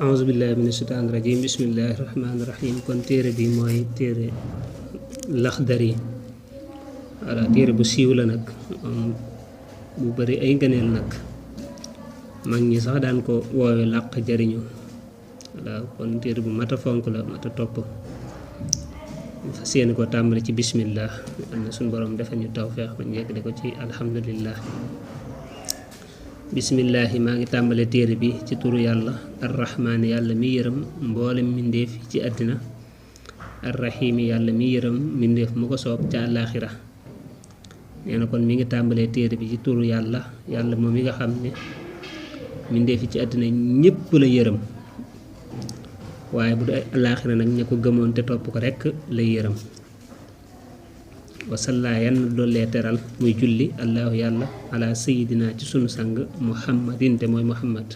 aousubillahi mina shaytaani rajim bismillahi rahmaani rahim. kon téere bi mooy téere Laxdari. voilà téere bu siiw la nag bu bari ay ngëneel nag, mag ñi sax daan ko woowe làq jariñu. voilà kon téere bu mat a fonk la, mat a topp. fas yéene ko tàmbali ci bismillah, am na suñu borom dafa ñu tawfeex ba ñu yeggale ko ci alhamdulillah. bismillahi maa ngi tàmbale téere bi ci turu yàlla arrahmaani yàlla mi yërëm mboolem mbindeef ci àddina, arrahiimi yàlla mi yërëm mbindeef mu ko soob ca àllaaxira. nee na kon mi ngi tàmbalee téere bi ci turu yàlla moom mi nga xam ne mbindeef yi ci àddina ñépp la yërëm, waaye bu dee àllaaxira nag ña ko gëmoon te topp ko rekk lay yërëm. wasalla yann doollee teral muy julli allahu yàlla ala sayidina ci sunu sang muhammadin te mooy muhammad,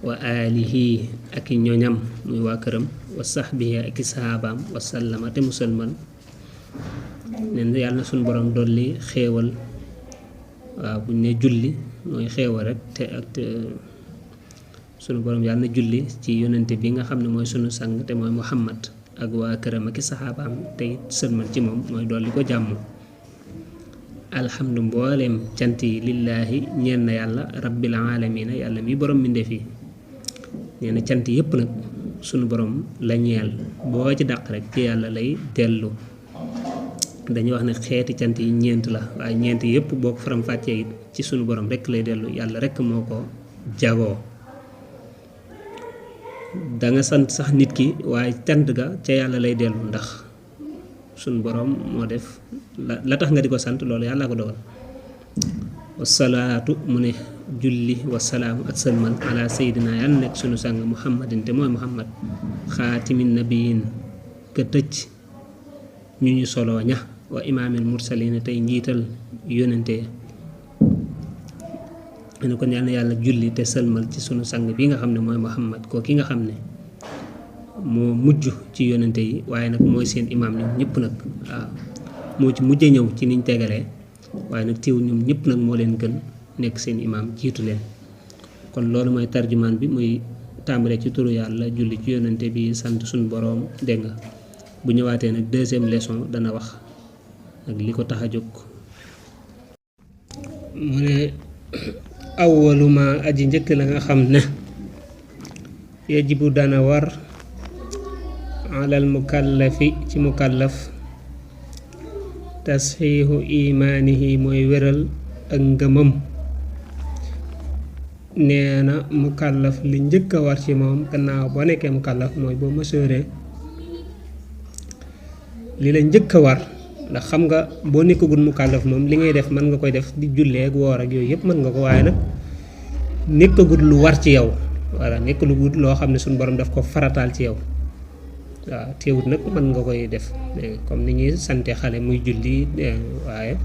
wa alihi ak i ñoñam muy waa këram, wa sahbihi ak i sahaabaam, wa sallama te musalman. nen yàlla na sunu borom dolli xéewal. waaw buñ ne julli mooy xéewal rek te sunu borom yàlla na julli ci yonente bi nga xam ne mooy sunu sang te mooy muhammad ak waa këram ak i saxaabaam te it sëlmal ci moom mooy dolli ko jàmm. alhamdu mbooleem cant yi lillaahi ñeen na yàlla rabbil aalamiina yàlla mi borom mbindeef yi. nee na cant yépp nag sunu borom la ñeel, boo ci dàq rek ci yàlla lay dellu. dañuy wax ne xeeti cant yi ñeent la, waaye ñeent yépp boo ko faram-fàccee it ci sunu borom rekk lay dellu, yàlla rekk moo ko jagoo. danga sant sax nit ki waaye cant ga ca yàlla lay dellu, ndax suñ boroom moo def la tax nga di ko sant loolu yàlla ko dogal. wasalaatu mu ne julli wasalaamu ak sëlmal ala sayidina yàlla nekk sunu sang muhammadin te mooy muhammad xaatimin nabiyin ka tëj ñu ñu soloo ña, wa imaamil mursalina tey njiital yónente. ne kon yàlla na yàlla julli te sëlmal ci sunu sang bi nga xam ne mooy muhammad koo ki nga xam ne moo mujj ci yonente yi, waaye nag mooy seen imaam ñoom ñëpp nag. waaw moo ci mujj ñëw ci niñ tegalee, waaye nag teew ñoom ñëpp nag moo leen gën nekk seen imaam jiitu leen. kon loolu mooy tarjumaan bi, muy tàmbalee ci turu yàlla julli ci yonente bi sant suñu boroom. dégg nga bu ñëwaatee nag deuxième leçon dana wax nag li ko tax a jóg. mu ne awwaluma aji njëkk la nga xam ne yajibu dana war alal mukallafi ci mukallaf tasxiixu imaanihi mooy wéral ak ngëmam. nee na mukallaf li njëkk a war ci moom gannaaw boo nekkee mukallaf mooy boo mësooree li la njëkk a war, ndax xam nga boo nekkagul mukallaf moom li ngay def mën nga koy def di jullee ak woor ak yooyu yëpp mën nga ko, waaye nag nekkagul lu war ci yow. voilà nekkagul loo xam ne suñu borom daf ko farataal ci yow. waaw teewut nag mën nga koy def comme ni ñuy sante xale muy julli, waaye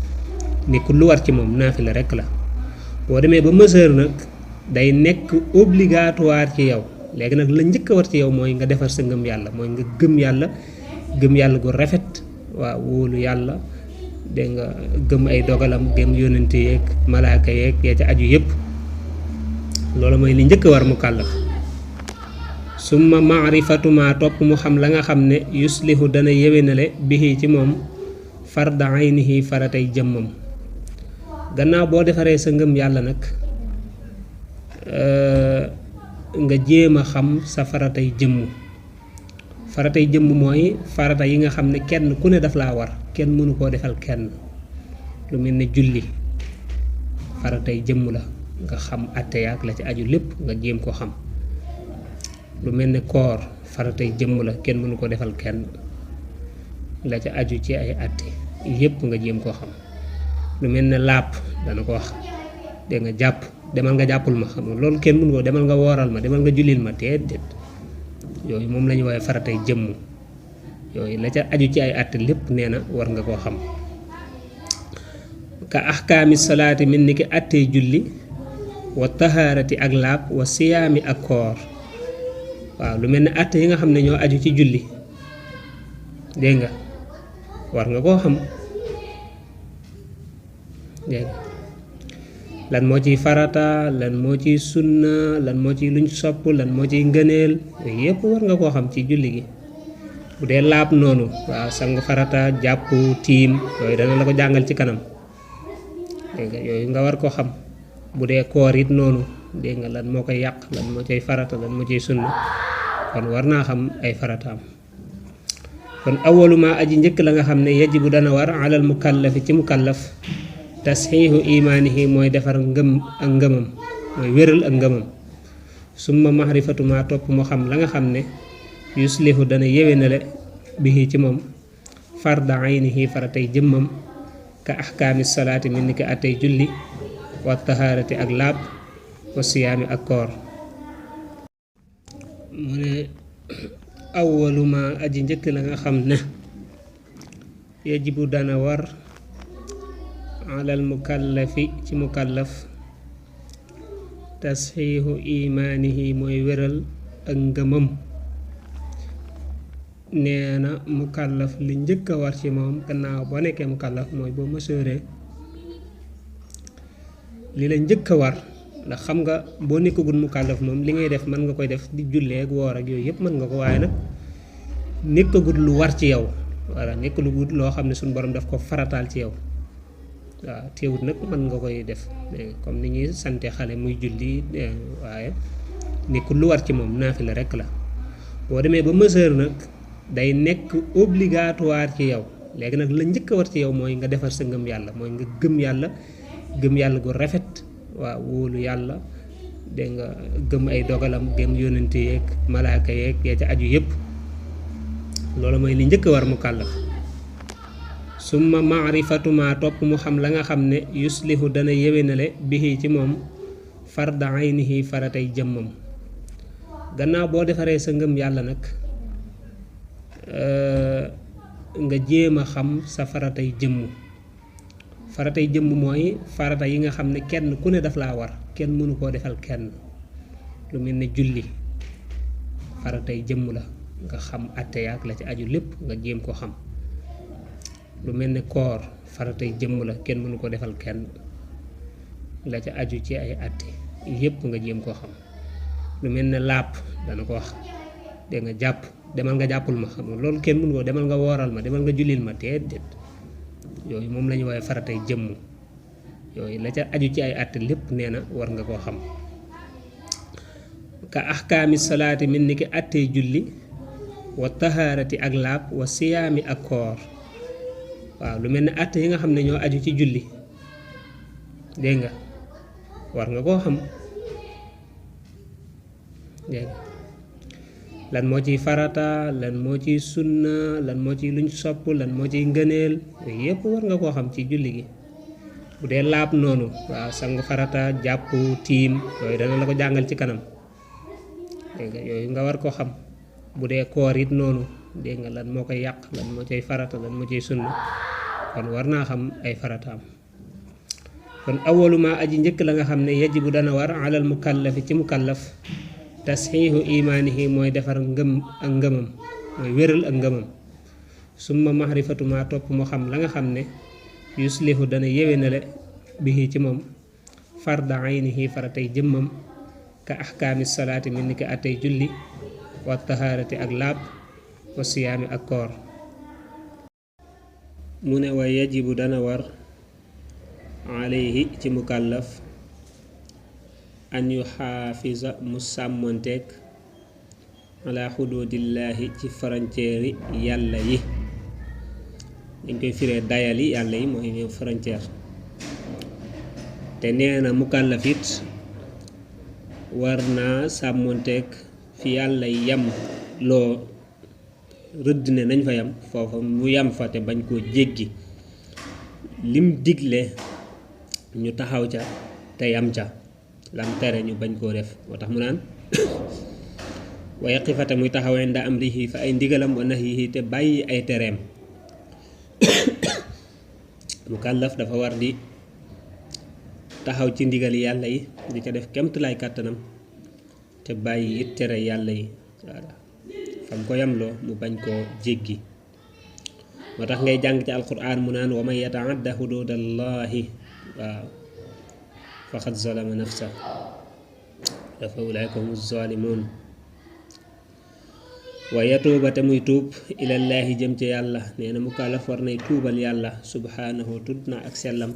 nekkul lu war ci moom, naafila rekk la. boo demee ba mesure nag day nekk obligatoire ci yow. léegi nag la njëkk a war ci yow mooy nga defar sa ngëm yàlla, mooy nga gëm yàlla gu rafet. waaw wóolu yàlla, dégg nga gëm ay dogalam, gëm yónnente yeeg malaaka yeeg yaa ca aju yépp. loolu mooy li njëkk a war mukallaf. summa maarifatuma topp mu xam la nga xam ne yuslihu dana yéwénale bihi ci moom farda aynihi faratay jëmmam. gannaaw boo defaree sa ngëm yàlla nag nga jéem a xam sa faratay jëmm. faratay jëmm mooy farata yi nga xam ne kenn ku ne daf laa war, kenn mënu koo defal kenn. lu mel ne julli faratay jëmm la, nga xam àtte yaak la ci aju lépp nga jéem ko xam. lu mel ne koor faratay jëmm la, kenn mënu ko defal kenn, la ca aju ci ay àtte yépp nga jéem koo xam. lu mel ne làpp dana ko wax, dégg nga jàpp, demal nga jàppul ma, xam nga loolu kenn mënu ko, demal nga wooral ma, demal nga jullil ma, déedéet. yooyu moom la ñu woowee faratay jëmm. yooyu la ca aju ci ay àtte lépp nee na war nga koo xam. ka ahkaami salaati mel ni ki àttee julli, wa tahaarati ak laab, wa siyaami ak koor. waaw lu mel ne àtte yi nga xam ne ñoo aju ci julli, dégg nga war nga koo xam. dégg nga lan moo ciy farata, lan moo ciy sunna, lan moo ciy luñ sopp, lan moo ciy ngëneel, yooyu yëpp war nga koo xam ci julli gi. bu dee laab noonu, waaw sangu farata, jàpp, tiim, yooyu dana la ko jàngal ci kanam, dégg nga yooyu nga war ko xam. bu dee koor it noonu, dégg nga lan moo koy yàq, lan moo ciy farata, lan moo ciy sunna, kon war naa xam ay farataam. kon awaluma aji njëkk la nga xam ne yajibu dana war alal mukallafi ci mukallaf tasxiixu imaanihi mooy defar ngëm ak ngëmam, mooy wéral ak ngëmam. summa maxrifatuma topp mu xam la nga xam ne yuslihu dana yéwénale bihi ci moom farda aynihi faratay jëmmam ka ahkaami salaati min ni ki attey julli wa tahaarati ak laab wa siyaami ak koor. mu ne awwaluma aji njëkk la nga xam ne yajibu dana war alal mukallafi ci mukallaf tasxiixu imaanihi mooy wéral ak ngëmam. nee na mukallaf li njëkk a war ci moom gannaaw boo nekkee mukallaf mooy boo mësooree li la njëkk a war, ndax xam nga boo nekkagul mukallaf moom li ngay def mën nga koy def di jullee ak woor ak yooyu yëpp mën nga ko, waaye nag nekkagul lu war ci yow, voilà nekkagul loo xam ne suñu borom daf ko farataal ci yow. waaw teewut nag mën nga koy def comme ni ñuy sante xale muy julli, waaye nekkul lu war ci moom, naafila rekk la. boo demee ba mësër nag day nekk obligatoire ci yow. léegi nag la njëkk a war ci yow mooy nga defar sa ngëm yàlla, mooy nga gëm yàlla gu rafet, waaw wóolu yàlla, dégg nga gëm ay dogalam, gëm yónnante yeeg malaaka yeeg yaa ca aju yëpp. loolu mooy li njëkk a war mukallaf. summa maarifatuma topp mu xam la nga xam ne yuslihu dana yéwénale bihi ci moom farda aynihi faratay jëmmam. gannaaw boo defaree sa ngëm yàlla nag nga jéem a xam sa faratay jëmm. faratay jëmm mooy farata yi nga xam ne kenn ku ne daf laa war, kenn mënu koo defal kenn. lu mel ne julli faratay jëmm la, nga xam àtte yaak la ci aju lépp nga jéem ko xam. lu mel ne koor faratay jëmm la, kenn mënu ko defal kenn, la ca aju ci ay àtte yépp nga jéem koo xam. lu mel ne làpp dana ko wax, dégg nga jàpp, demal nga jàppul ma, xam nga loolu kenn mënu ko, demal nga wooral ma, demal nga jullil ma, déedéet. yooyu moom la ñu woowee faratay jëmm. yooyu la ca aju ci ay àtte lépp nee na war nga koo xam. ka ahkaami salaati min ni ki àttey julli wa tahaarati ak laab wa siyaami ak koor. waaw lu mel ne àtte yi nga xam ne ñoo aju ci julli, dégg nga war nga koo xam, dégg nga lan moo ciy farata, lan moo ciy sunna, lan moo ciy luñ sopp, lan moo ciy ngëneel, yooyu yëpp war nga koo xam ci julli gi. bu dee laab noonu, waaw sangu farata, jàpp, tiim, yooyu dana la ko jàngal ci kanam, dégg nga yooyu nga war koo xam. bu dee koor it noonu, dégg nga lan moo koy yàq, lan moo ciy farata, lan moo ciy sunna, kon war naa xam ay farataam. kon awaluma aji njëkk la nga xam ne yajibu dana war alal mukallafi ci mukallaf tasxiixu imaanihi mooy defar ngëm ak ngëmam, mooy wéral ak ngëmam. summa maxrifatuma topp mu xam la nga xam ne yuslihu dana yéwénale bihi ci moom farda aynihi faratay jëmmam ka ahkaami salaati min ni ki attey julli wa tahaarati ak laab wa siyaami ak koor. mu ne wa yajibu dana war alayhi ci mukallaf an yu xaafisa mu sàmmonteeg ala xuduudillaahi ci frontière yàlla yi. dañ koy firee dayali yàlla yi mooy ñëw frontière. te nee na mukallaf it war naa sàmmonteeg fi yàlla yam loo rëdd ne nañ fa yam foofa mu yam fa te bañ koo jéggi. lim digle ñu taxaw ca te yam ca, lam tere ñu bañ koo def. moo tax mu naan wa yaqifata muy taxaw inda amrihi fa ay ndigalam wa nahyihi te bàyyi ay tereem. mukallaf dafa war di taxaw ci ndigali yàlla yi di ca def kemtulaay kàttanam te bàyyi it tere yàlla yi, voilà fam ko yamloo mu bañ koo jéggi. moo tax ngay jàng ci alquran mu naan wa man yataadda xuduudallahi, waaw faqad zalama nafsa dafa ulaika humu zalimun wa yatuuba te muy tuub ilallaahi jëm ci yàlla nee na mukallaf war nay tuubal yàlla subhanahu tudd na ak sellam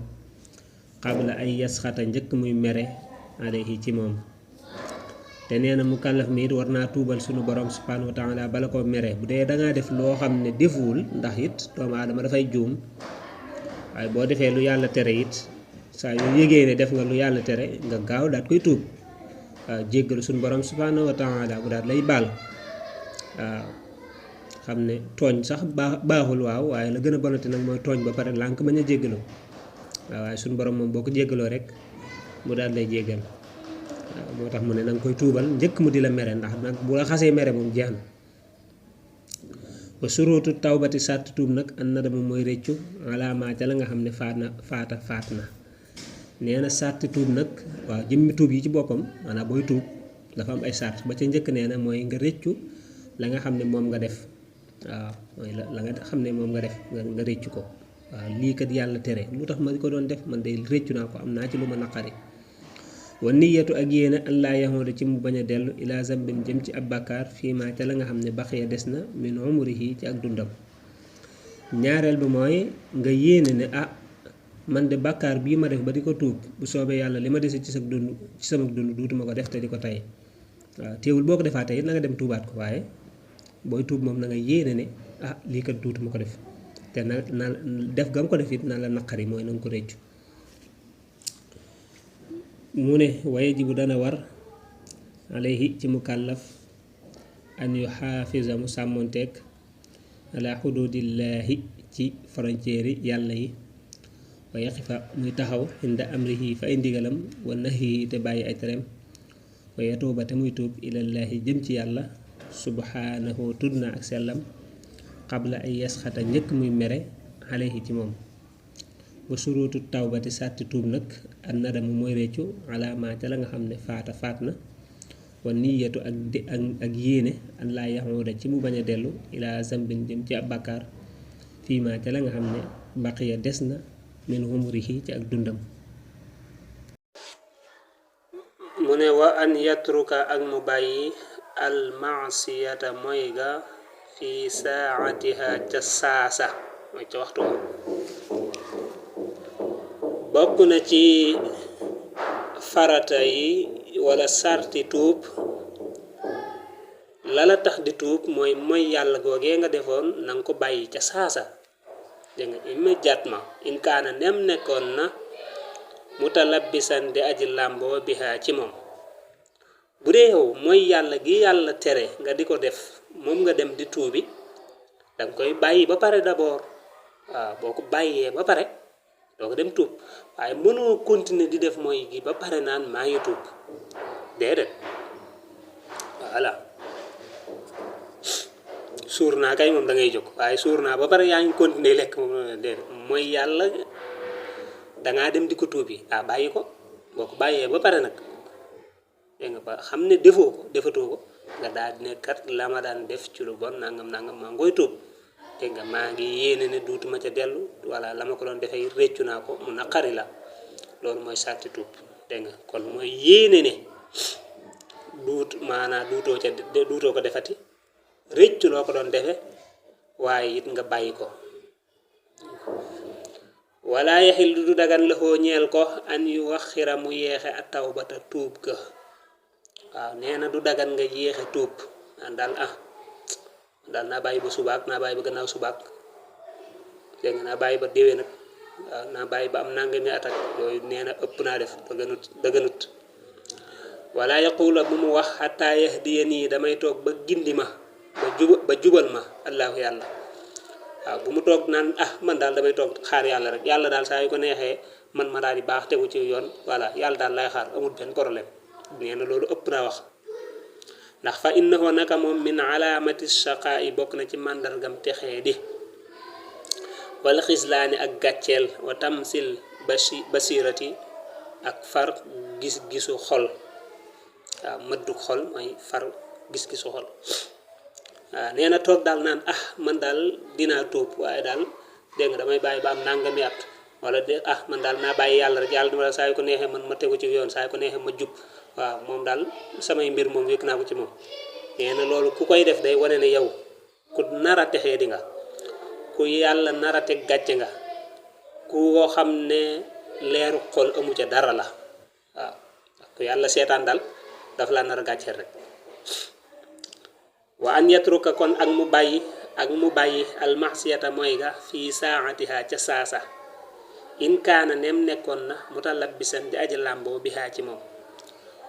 qabla ay yasxata njëkk muy mere alayhi ci moom te nee na mukallaf mi it war naa tuubal sunu borom subhanahu wa taala bala ko mere bu dee dangaa def loo xam ne defuwul ndax it doomu aadama dafay juum waaye boo defee lu yàlla tere it saa yu yégee ne def nga lu yàlla tere nga gaaw daat koy tuub waaw jéggalu sunu borom subhanahu wa taala bu daat lay baal waaw xam ne tooñ sax baaxul waaw waaye la gën a bonati nag mooy tooñ ba pare lànk bañ a jéggaloo waaw waaye suñu borom moom boo ko jéggaloo rek mu daal lay jéggal waaw moo tax mu ne na nga koy tuubal njëkk mu di la mere ndax nag bu la xasee mere moom jeex na ba suruutu tawbati sàtt tuub nag an na dama mooy réccu alaamaa ca la nga xam ne faat na nee na sàtt tuub nag waaw jëmmi tuub yi ci boppam maanaam booy tuub dafa am ay sàtt ba ca njëkk nee na mooy nga réccu la nga xam ne moom nga def waaw mooy la nga xam ne moom nga def nga réccu ko waaw lii kat yàlla tere lu tax ma ko doon def man de réccu naa ko am naa ci lu ma naqari wa niyatu ak yéene an laa yaxooda ci mu bañ a dellu ila zambin jëm ci ab bàkkaar fii maa ca la nga xam ne baqiya des na min umrihi ci ak dundam ñaareel bi mooy nga yéene ne man de bàkkaar bii ma def ba di ko tuub bu soobee yàlla li ma dese ci sama dund duutuma ko def te di ko tey waaw teewul boo ko defaatee it na nga dem tuubaat ko waaye booy tuub moom na nga yéene ne lii kat duutuma ko def te na def gam ko def it na la naqari mooy na nga ko réccu mu ne waye jibu dana war alayhi ci mukallaf an yu xaafisa mu sàmmonteeg ala xuduudillaahi ci frontière yi yàlla yi wa yaqifa muy taxaw inda amrihi fa ay ndigalam wa nahyihi te bàyyi ay tereem wa yatuuba te muy tuub ilallaahi jëm ci yàlla subhanahu tudd na ak sellam qabla ay yasxata njëkk muy mere alayhi ci moom wa suruutu tawbati sàtti tuub nag an nadamu mooy réccu alaamaa ca la nga xam ne faat na wa niyatu ak yéene an laa yaxuuda ci mu bañ a dellu ilaa zambin jëm ci ab bàkkaar fii maa ca la nga xam ne baqiya des na min umrihi ci ak dundam mu ne wa an yatruka ak mu bàyyi al maasiyata mooy ga fi saatiha ca saasa mooy ca waxtu bokk na ci farata yi wala sarti tuub lala tax di tuub mooy yàlla googee nga defoon na nga ko bàyyi ca saasa dégg nga immédiatement in kaana nem nekkoon na mutalabbisan di aji làmboo biha ci moom bu dee yow mooy yàlla gi yàlla tere nga di ko def moom nga dem di tuubi danga koy bàyyi ba pare d'abord waaw boo ko bàyyee ba pare doo ko dem tuub waaye mënoo continuer di def mooy gi ba pare naan maa ngi tuub déedéet voilà suur naa kay moom da ngay jóg waaye suur naa ba pare yaa ngi continuer lekk moom déedéet mooy yàlla dangaa dem di ko tuubi bàyyi ko boo ko bàyyee ba pare nag dégg nga ba xam ne defatoo ko nga daal di ne kat la ma daan def ci lu bon nangam maa ngoy tuub dégg nga maa ngi yéene ne duutuma ca dellu walla la ma ko doon defee réccu naa ko mu naqari la loolu mooy sarti tuub dégg nga kon mooy yéene ne duutoo ko defati réccu loo ko doon defe waaye it nga bàyyi ko wala yaxil du dagan la xoo ñeel ko an yu waxira mu yeexe a tawbata tuub ga waaw nee na du dagan nga yéexe tuub daal naa bàyyi ba subaak naa bàyyi ba gannaaw subaak dégg nga naa bàyyi ba déwén nag waaw naa bàyyi ba am nangami atak yooyu nee na ëpp naa def dëgganut wala yaqula bu mu wax xataa yahdiyani damay toog ba gindi ma ba jubal ma allahu yàlla waaw bu mu toog naan man daal damay toog xaar yàlla rek yàlla daal saa yu ko neexee man ma daal di baax tegu ci yoon voilà yàlla daal lay xaar amul benn problème nee na loolu ëpp naa wax ndax fa innahu naka moom min alaamati shaqaa'i bokk na ci màndargam texee di wala xislaani ak gàcceel wa tamsil basirati ak far gis-gisu xol waaw mëddug xol mooy far gis-gisu xol waaw nee na toog daal naan man daal dinaa tuub waaye daal dégg nga damay bàyyi ba am nangami at wala de man daal naa bàyyi yàlla rek yàlla dama saa yu ko neexee man ma tegu ci yoon saa yu ko neexee ma jub waaw moom daal samay mbir moom wékk naa ko ci moom nee na loolu ku koy def day wane ne yow ku nar a texee di nga ku yàlla nar a teg gàcce nga ku ko xam ne leeru xol amu ca dara la waaw ku yàlla seetaan daal daf laa nar a gàcceel rek wa an yatruka kon ak mu bàyyi almasiyata mooy ga fii saatiha ca saasa in kaana nem nekkoon na mutalabbisan di aji làmboo bihaa ci moom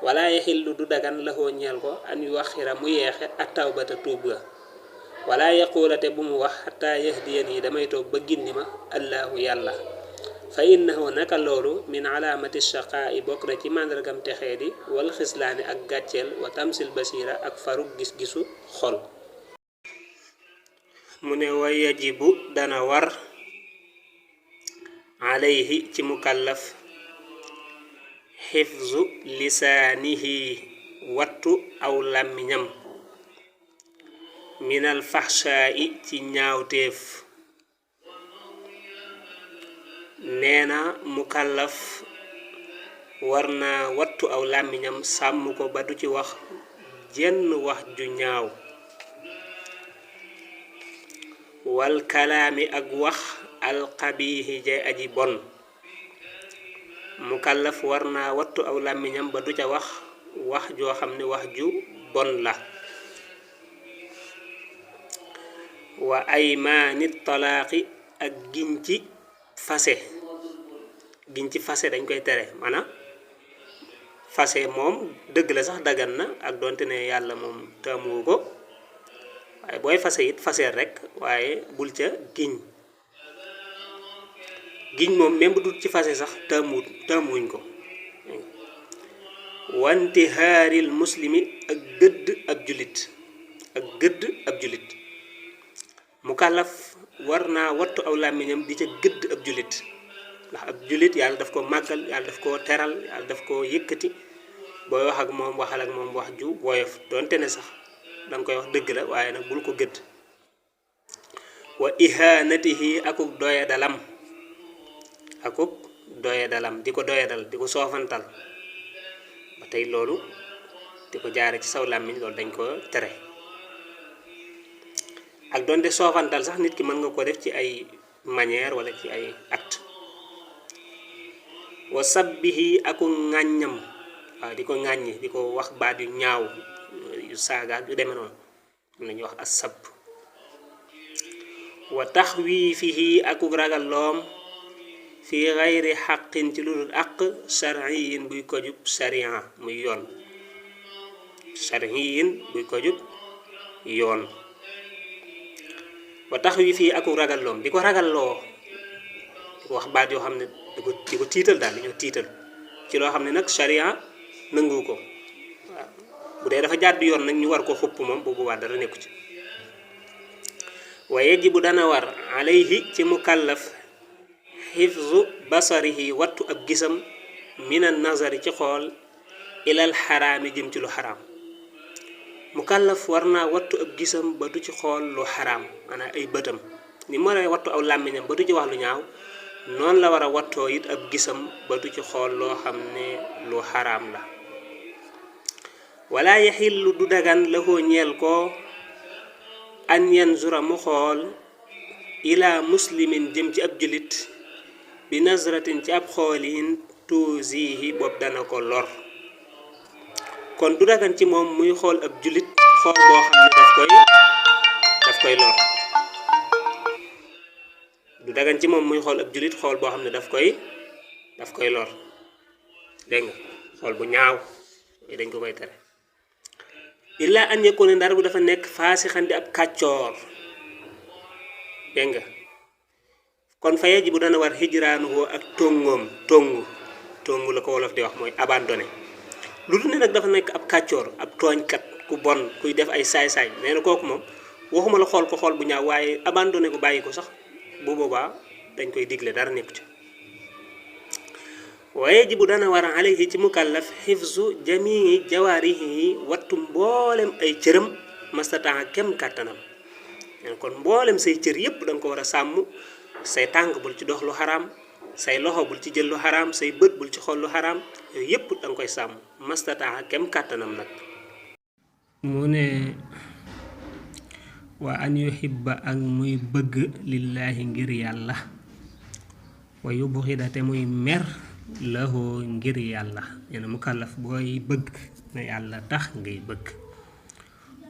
wala yaxillu du dagan laxoo ñeel ko an yu waxira mu yeexe ak tawbata tuub ga wala yaquulate bu mu wax xataa yahdiyan yi damay toog ba gindi ma allahu yàlla fa innahu naka loolu min alaamati shaqaa'i bokk na ci màndargam texee di wal xislaani ak gàcceel wa tamsil basira ak faruk gis-gisu xol mu ne wa yajibu dana war alayhi ci mukallaf xifzu lisaanihi wattu aw làmmiñam minal faxshaa'i ci ñaawteef nee na mukallaf war naa wattu aw làmmiñam sàmm ko ba du ci wax jenn wax ju ñaaw wal kalaami ak wax alxabiihi jay aji bon mukallaf war naa wattu aw làmmiñam ba du ca wax wax joo xam ne wax ju bon la wa aymaani talaaqi ak giñ ci fase dañ koy tere maanaam fase moom dëgg la sax dagan na ak donte ne yàlla moom taamuwu ko waaye booy fase it faseel rek waaye bul ca giñ moom même bu dul ci fase sax taamuwuñ ko wanti haaril muslimi ak gëdd ab julit mukallaf war naa wattu aw làmmiñam di ca gëdd ab julit ndax ab julit yàlla daf ko màggal yàlla daf ko teral yàlla daf ko yëkkati booy wax ak moom waxal ak moom wax ju woyof donte ne sax danga koy wax dëgg la waaye nag bul ko gëdd wa ihanatihi akuk doyadalam di ko doyadal di ko soofantal ba tey loolu di ko jaare ci saw làmmiñ loolu dañ ko tere ak donte soofantal sax nit ki mën nga ko def ci ay manière wala ci ay acte wa sabbihi aku ŋàññam waaw di ko ŋàññi di ko wax baat yu ñaaw yu saagaak yu demee noonu am nañuy wax as-sabb wa taxwiifihi aku ragal loom fi xayri xaqin ci lu dul àq shar'iyin buy ko jub sharia muy yoon shar'iyin buy ko jub yoon wa taxwiifihi aku ragal loom di ko ragalloo di ko wax baat yoo xam ne di ko tiital daal di ñoo tiital ci loo xam ne nag sharia nangu ko waaw bu dee dafa jàdd yoon nag ñu war ko xupp moom bu boobaa dara nekku ci wa yajibu dana war alayhi ci mukallaf xifzu basarihi wattu ab gisam minan nazari ci xool ilal xaraami jëm ci lu xaraam mukallaf war naa wattu ab gisam ba du ci xool lu xaraam maanaam ay bëtam ni mu war a wattu aw làmmiñam ba du ci wax lu ñaaw noonu la war a wattoo it ab gisam ba du ci xool loo xam ne lu xaraam la wala yaxillu du dagan la koo ñeel ko an yanzura mu xool ila muslimin jëm ci ab julit bi nazratin ci ab xoolin tuusihi boobu dana ko lor kon du dagan ci moom muy xool ab julit xool boo xam ne daf koy lor du dagan ci moom muy xool ab julit xool boo xam ne daf koy lor dégg nga xool bu ñaaw dañ ko koy tere illa an yakuna ndar bu dafa nekk faasixan di ab kàccoor dégg nga kon fa yajibu dana war hijraanuhu ak tongu la ko wolof di wax mooy abandonné lu dul ne nag dafa nekk ab kàccoor ab tooñkat ku bon kuy def ay saay-saay nee na kooku moom waxuma la xool ko xool bu ñaaw waaye abandonné ko bàyyi ko sax bu boobaa dañ koy digle dara nekku ci wa yajibu dana war alayhi ci mukallaf xifzu jamii jawaarihi wattu mboolem ay cëram mastataa kem kàttanam kon mboolem say cër yépp da nga ko war a sàmm say tànk bul ci dox lu xaraam say loxo bul ci jël lu haram, say bët bul ci xol lu haram, yooyu yépp dang koy sàmm mastataa kem kàttanam nag. mu ne wa an yuhibba ak muy bëgg lillahi ngir yàlla, wa yubghida te muy mer lahu ngir yàlla. neena mukallaf booy bëgg na yàlla tax ngay bëgg,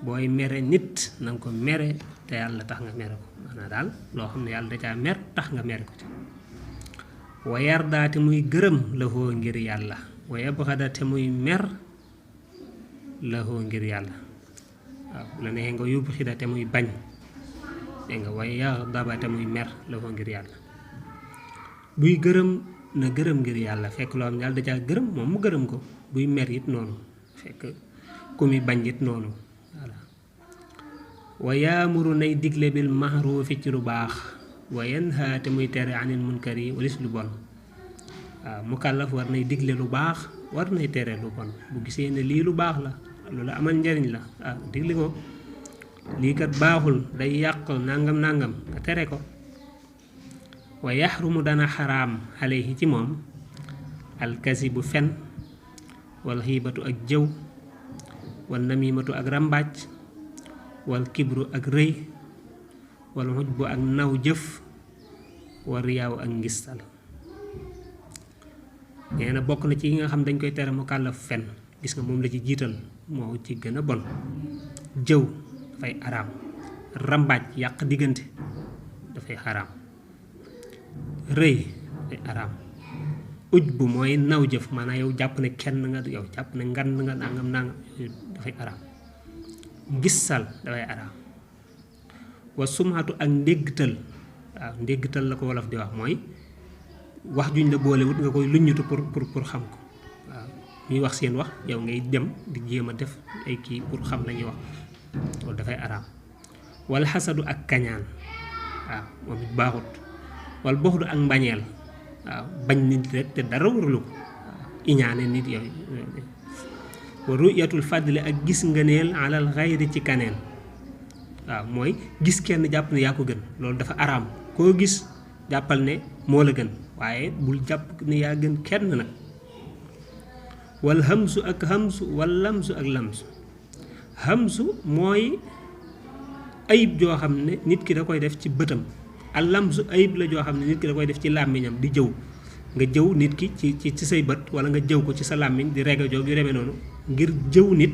booy mere nit nanga ko mere te yàlla tax nga mere ko. maanaam daal loo xam ne yàlla da caa mer tax nga mere ko ci. wa yardaa te muy gërëm lahu ngir yàlla, wa yabghada te muy mer lahu ngir yàlla. waaw bu la neexee nga yubghida te muy bañ, dégg nga wa yaghdaba te muy mer lahu ngir yàlla. buy gërëm na gërëm ngir yàlla, fekk loo xam ne yàlla da caa gërëm moom mu gërëm ko. buy mer it noonu, fekk ku muy bañ it noonu. voilà. wa yaamuru nay digle bil mahrufi ci lu baax, wa yanha te muy tere anil munkari walis lu bon. waaw mukallaf war nay digle lu baax, war nay tere lu bon. bu gisee ne lii lu baax la, lu la amal njariñ la, digle ko. lii kat baaxul, day yàq nangam nangam, nga tere ko. wa yaxrumu dana xaraam alayhi ci moom alkasibu fen, wal xiibatu ak jëw, wal namimatu ak ràmbaaj, wal kibru ak rëy, wal xujbu ak naw jëf, wal riyaaw ak ngistal. nee na bokk na ci yi nga xam dañ koy tere mu kàllaf fen, gis nga moom la ci jiital, moo ci gën a bon. jëw dafay araam, ràmbaaj yàq diggante dafay xaraam, rëy dafay araam, uj bu mooy naw jëf, maanaam yow jàpp ne kenn nga, yow jàpp ne ngan nga nangam nangam, dafay araam. gisal dafay araam. wa sumhatu ak ndéggtal. waaw ndéggtal la ko wolof di wax, mooy wax juñ la boolewut nga koy luññutu pour xam ko. waaw ñuy wax seen wax yow ngay dem di jéem a def ay kii pour xam lañuy wax, loolu dafay araam. wal xasadu ak kañaan, waaw moom it baaxut. wal boxdu ak mbañeel, waaw bañ nit rek te dara warulu ko, waaw iñaane nit yooyu. wa ruyatul fadli ak gis ngëneel alal xayri ci kaneen, waaw mooy gis kenn jàpp ne yaa ko gën, loolu dafa araam. koo gis jàppal ne moo la gën, waaye bul jàpp ne yaa gën kenn nag. wal hamsu ak hamsu, wal lamsu ak lamsu. hamsu mooy ayib joo xam ne nit ki da koy def ci bëtam, al lamsu ayib la joo xam ne nit ki da koy def ci làmmiñam, di jëw. nga jëw nit ki ci say bët, wala nga jëw ko ci sa làmmiñ di rega joog yu demee noonu, ngir jëw nit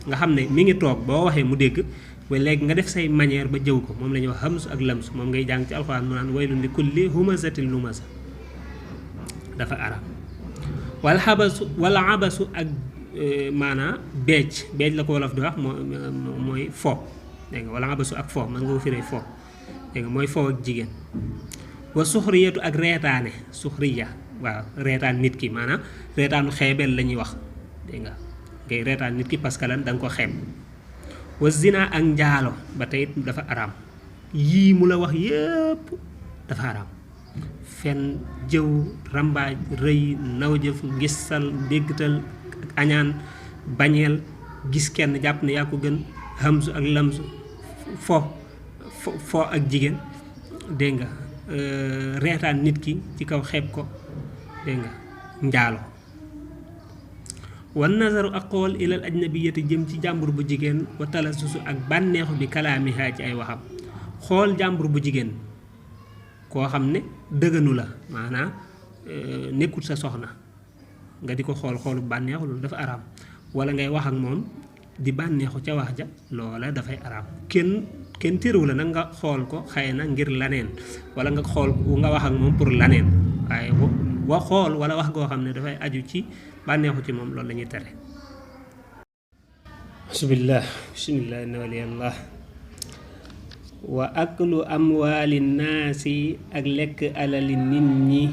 nga xam ne mi ngi toog boo waxee mu dégg, ba léegi nga def say manière ba jëw ko. moom la ñuy wax hamsu ak lamsu, moom ngay jàng ci alxuraan mu naan waylun li kulli humazatin lumasa, dafa araam. wala abasu ak maanaa beej la ko wolof di wax, mooy fo, dégg nga. wala abasu ak fo man nga ko firee fo, dégg nga, mooy fo ak jigéen. wa suxriyatu ak reetaane, suxriya, waaw reetaan nit ki, maanaam reetaanu xeebel la ñuy wax, dégg nga. ngay reetaan nit ki parce que lan da nga ko xeeb. wa zina ak njaalo ba tey dafa araam. yii mu la wax yépp dafa araam. fen, jëw, rambaaj, rëy, naw jëf, ngistal, déggtal ak añaan, bañeel, gis kenn jàpp ne yaa ko gën, hamsu ak lamsu, fo ak jigéen, dégg nga. reetaan nit ki ci kaw xeeb ko, dégg nga. njaalo. wan nazaru ak xool ilal ajnabiyati jëm ci jàmbur bu jigéen, wa talasusu ak bànneexu bi kalaamiha ci ay waxam. xool jàmbur bu jigéen koo xam ne dëgënu la, maanaam nekkut sa soxna, nga di ko xoolu bànneexu, loolu dafa araam. wala ngay wax ak moom di bànneexu ca wax ja, loola dafay araam. kenn téréwu la nag nga xool ko xëy na ngir laneen, wala nga wax ak moom pour laneen, waaye xool wala wax goo xam ne dafay aju ci bànneexu ci moom, loolu la ñuy tere. bismillah inna waliyallah. wa aklu amwaali naasi ak lekk alali nit ñi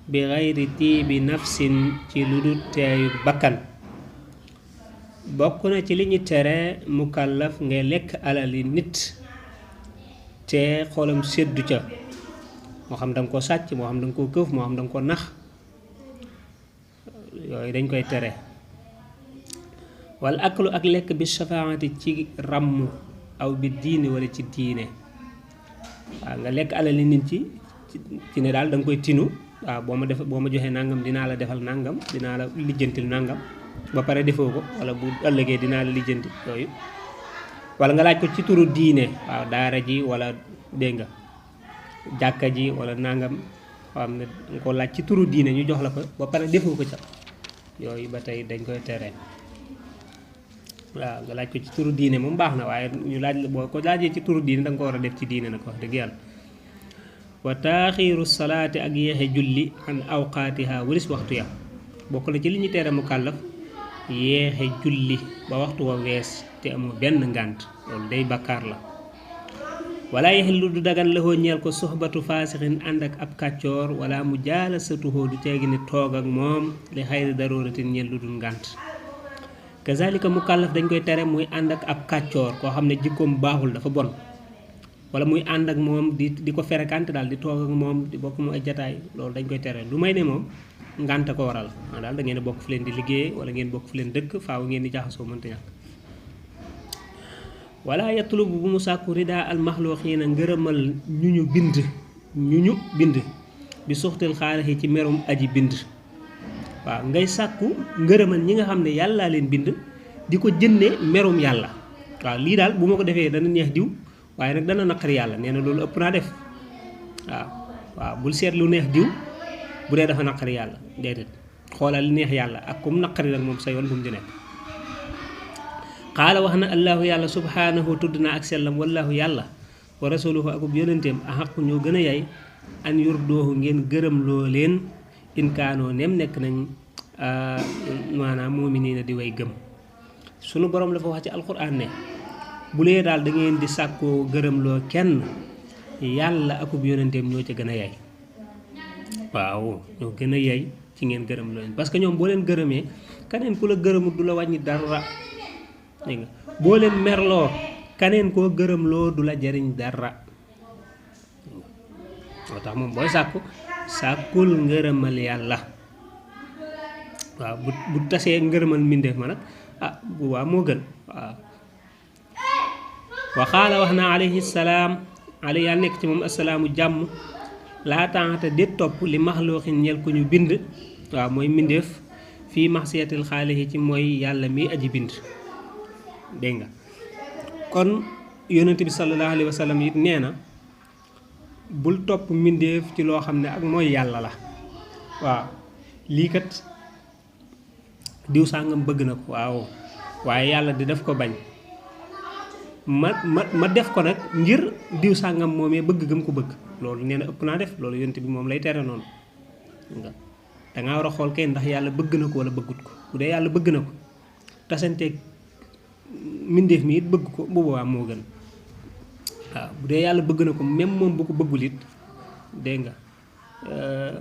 bi xayri tiibi nafsin ci lu dul teeyu bakkan. bokk na ci li ñu tere mukallaf ngay lekk alali nit te xolam seddu ca, moo xam danga ko sàcc, moo xam danga ko këf, moo xam danga ko nax, yooyu dañ koy tere. wal aklu ak lekk bi shafaati ci ràmm, aw bi diine wala ci diine. waaw nga lekk alali nit ci ci ne daal da nga koy tinu waaw boo ma joxee nangam dinaa la defal nangam dinaa la lijjantil nangam ba pare defoo ko wala bu ëllëgee dinaa la lijjanti yooyu wala nga laaj ko ci turu diine waaw daara ji wala dégg nga jàkka ji wala nangam xam ne nga ko laaj ci turu diine ñu jox la ko ba pare defoo ko ca yooyu ba tey dañ koy tere waaw nga laaj ko ci turu diine moom baax na waaye ñu laaj la boo ko laajee ci turu diine da nga ko war a def ci diine nag wax dëgg yàlla wa taaxiiru salaati ak yéexe julli an awqaatiha walis waxtu ya bokk na ci li ñu tere mu kàllaf yéexe julli ba waxtu wa wees te amoo benn ngànt loolu day bakkaar la wala yaxillu du dagan laxoo ñeel ko soxbatu faasixin ànd ak ab kàccoor wala mu jaala satuhoo du teegi ne toog ak moom li xayri daruratin ñeel lu dul ngànt kazalika mu kàllaf dañ koy tere muy ànd ak ab kàccoor koo xam ne jikkoom baaxul dafa bon wala muy ànd ak moom di ko ferekante daal di toog ak moom di bokk mu ay jataay loolu dañ koy tere lu may ne moom ngànt ko waral daal da ngeen bokk fu leen di liggéey wala ngeen bokk fu leen dëkk faaw ngeen di jaxasoo mënta ñàkk wala yatlubu bu mu sàkku rida al maxluqiina ngërëmal ñu ñu bind bi suxtil xaalixi ci merum aji bind waaw ngay sàkku ngërëmal ñi nga xam ne yàllaa leen bind di ko jënne merum yàlla waaw lii daal bu ma ko defee dana neex diw waaye nag dana naqari yàlla nee na loolu ëpp naa def waaw bul seet lu neex diw bu dee dafa naqari yàlla déedéet xoolal li neex yàlla ak comme naqari nag moom sa yoon bu mu di nekk xaala wax na allahu yàlla subhaanahu tudd na ak sellam wallahu yàlla wa rasuluhu akub yonenteem axaqu ñoo gën a yay an yurdoohu ngeen gërëm loo leen inkaanoo nem nekk nañ maanaam muuminiina di way gëm sunu borom dafa wax ci alquran ne bu lee daal da ngeen di sàkkoo gërëmloo kenn yàlla akub yonenteem ñoo ca gën a yay waaw ñoo gën a yay ci ngeen gërëmloo leen parce que ñoom boo leen gërëmee kaneen ku la gërëmut du la wàññi dara dégg nga boo leen merloo kaneen koo gërëmloo du la jariñ dara moo tax moom booy sàkkul ngërëmal yàlla waaw bu tasee ngërëmal mbindeef ma nag bu waa moo gën waaw waxaala wax na alayhi salaam alay yàlla nekk ci moom assalaamu jàmm laa taxata déet topp li maxluuqin ñel ku ñu bind waaw mooy mbindeef fii maxsiyatil xaalixi ci mooy yàlla mi aji bind dégg nga kon yonent bi sallallahu alayhi wa sallam it nee na bul topp mbindeef ci loo xam ne ak mooy yàlla la waaw lii kat diw sàngam bëgg na ko waaw waaye yàlla di def ko bañ ma def ko nag ngir diw sàngam moomee bëgg gëm ko bëgg loolu nee na ëpp naa def loolu yonent bi moom lay tere noonu nga dangaa war a xool kay ndax yàlla bëgg na ko wala bëggut ko bu dee yàlla bëgg na ko tasanteeg mbindeef mi it bëgg ko bu boobaa moo gën waaw bu dee yàlla bëgg na ko même moom bu ko bëggul it dégg nga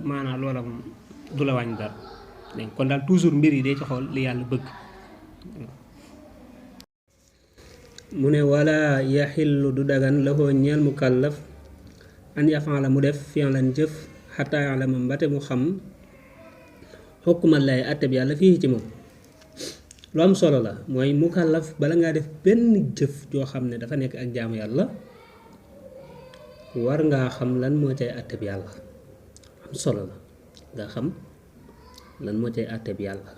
maanaam loola moom du la wàññi dara dégg nga kon daal toujours mbir yi dee ci xool li yàlla bëgg mu ne wala yaxillu du dagan la koo ñeel mu kàllaf an yafaala mu def fi'lan jëf xataa ya'lama mbate mu xam xukma lay àtte bi yàlla fii ci moom lu am solo la mooy mu kàllaf bala ngaa def benn jëf joo xam ne dafa nekk ak jaamu yàlla war ngaa xam lan moo cay àtte bi yàlla am solo la nga xam lan moo cay àtte bi yàlla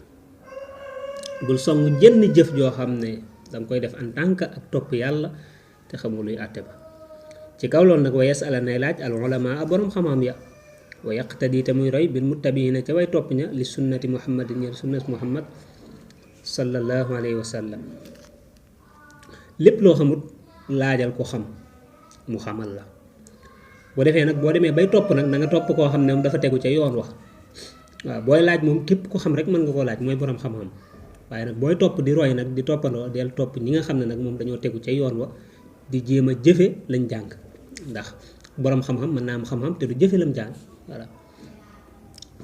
bul song jënn jëf joo xam ne danga koy def en tant que ak topp yàlla te xamul luy àtte ba ci kaw loolu nag wa yasala nay laaj al ulama a boroom xam-xam ya wa yaqtadi te muy roy bil muttabiina ca way topp ña li sunnati muhammadin ña sunnat muhammad sallallahu alayhi wa sallam lépp loo xamut laajal ko xam mu xamal la boo defee nag boo demee bay topp nag na nga topp koo xam ne moom dafa tegu ca yoon wax waaw booy laaj moom képp ko xam rek mën nga koo laaj mooy boroom xam-xam waaye nag booy topp di roy nag di toppandoo del topp ñi nga xam ne nag moom dañoo tegu ca yoon wa di jéem a jëfe lañ jàng ndax boroom xam-xam mën naa am xam-xam te du jëfe lam jàng voilà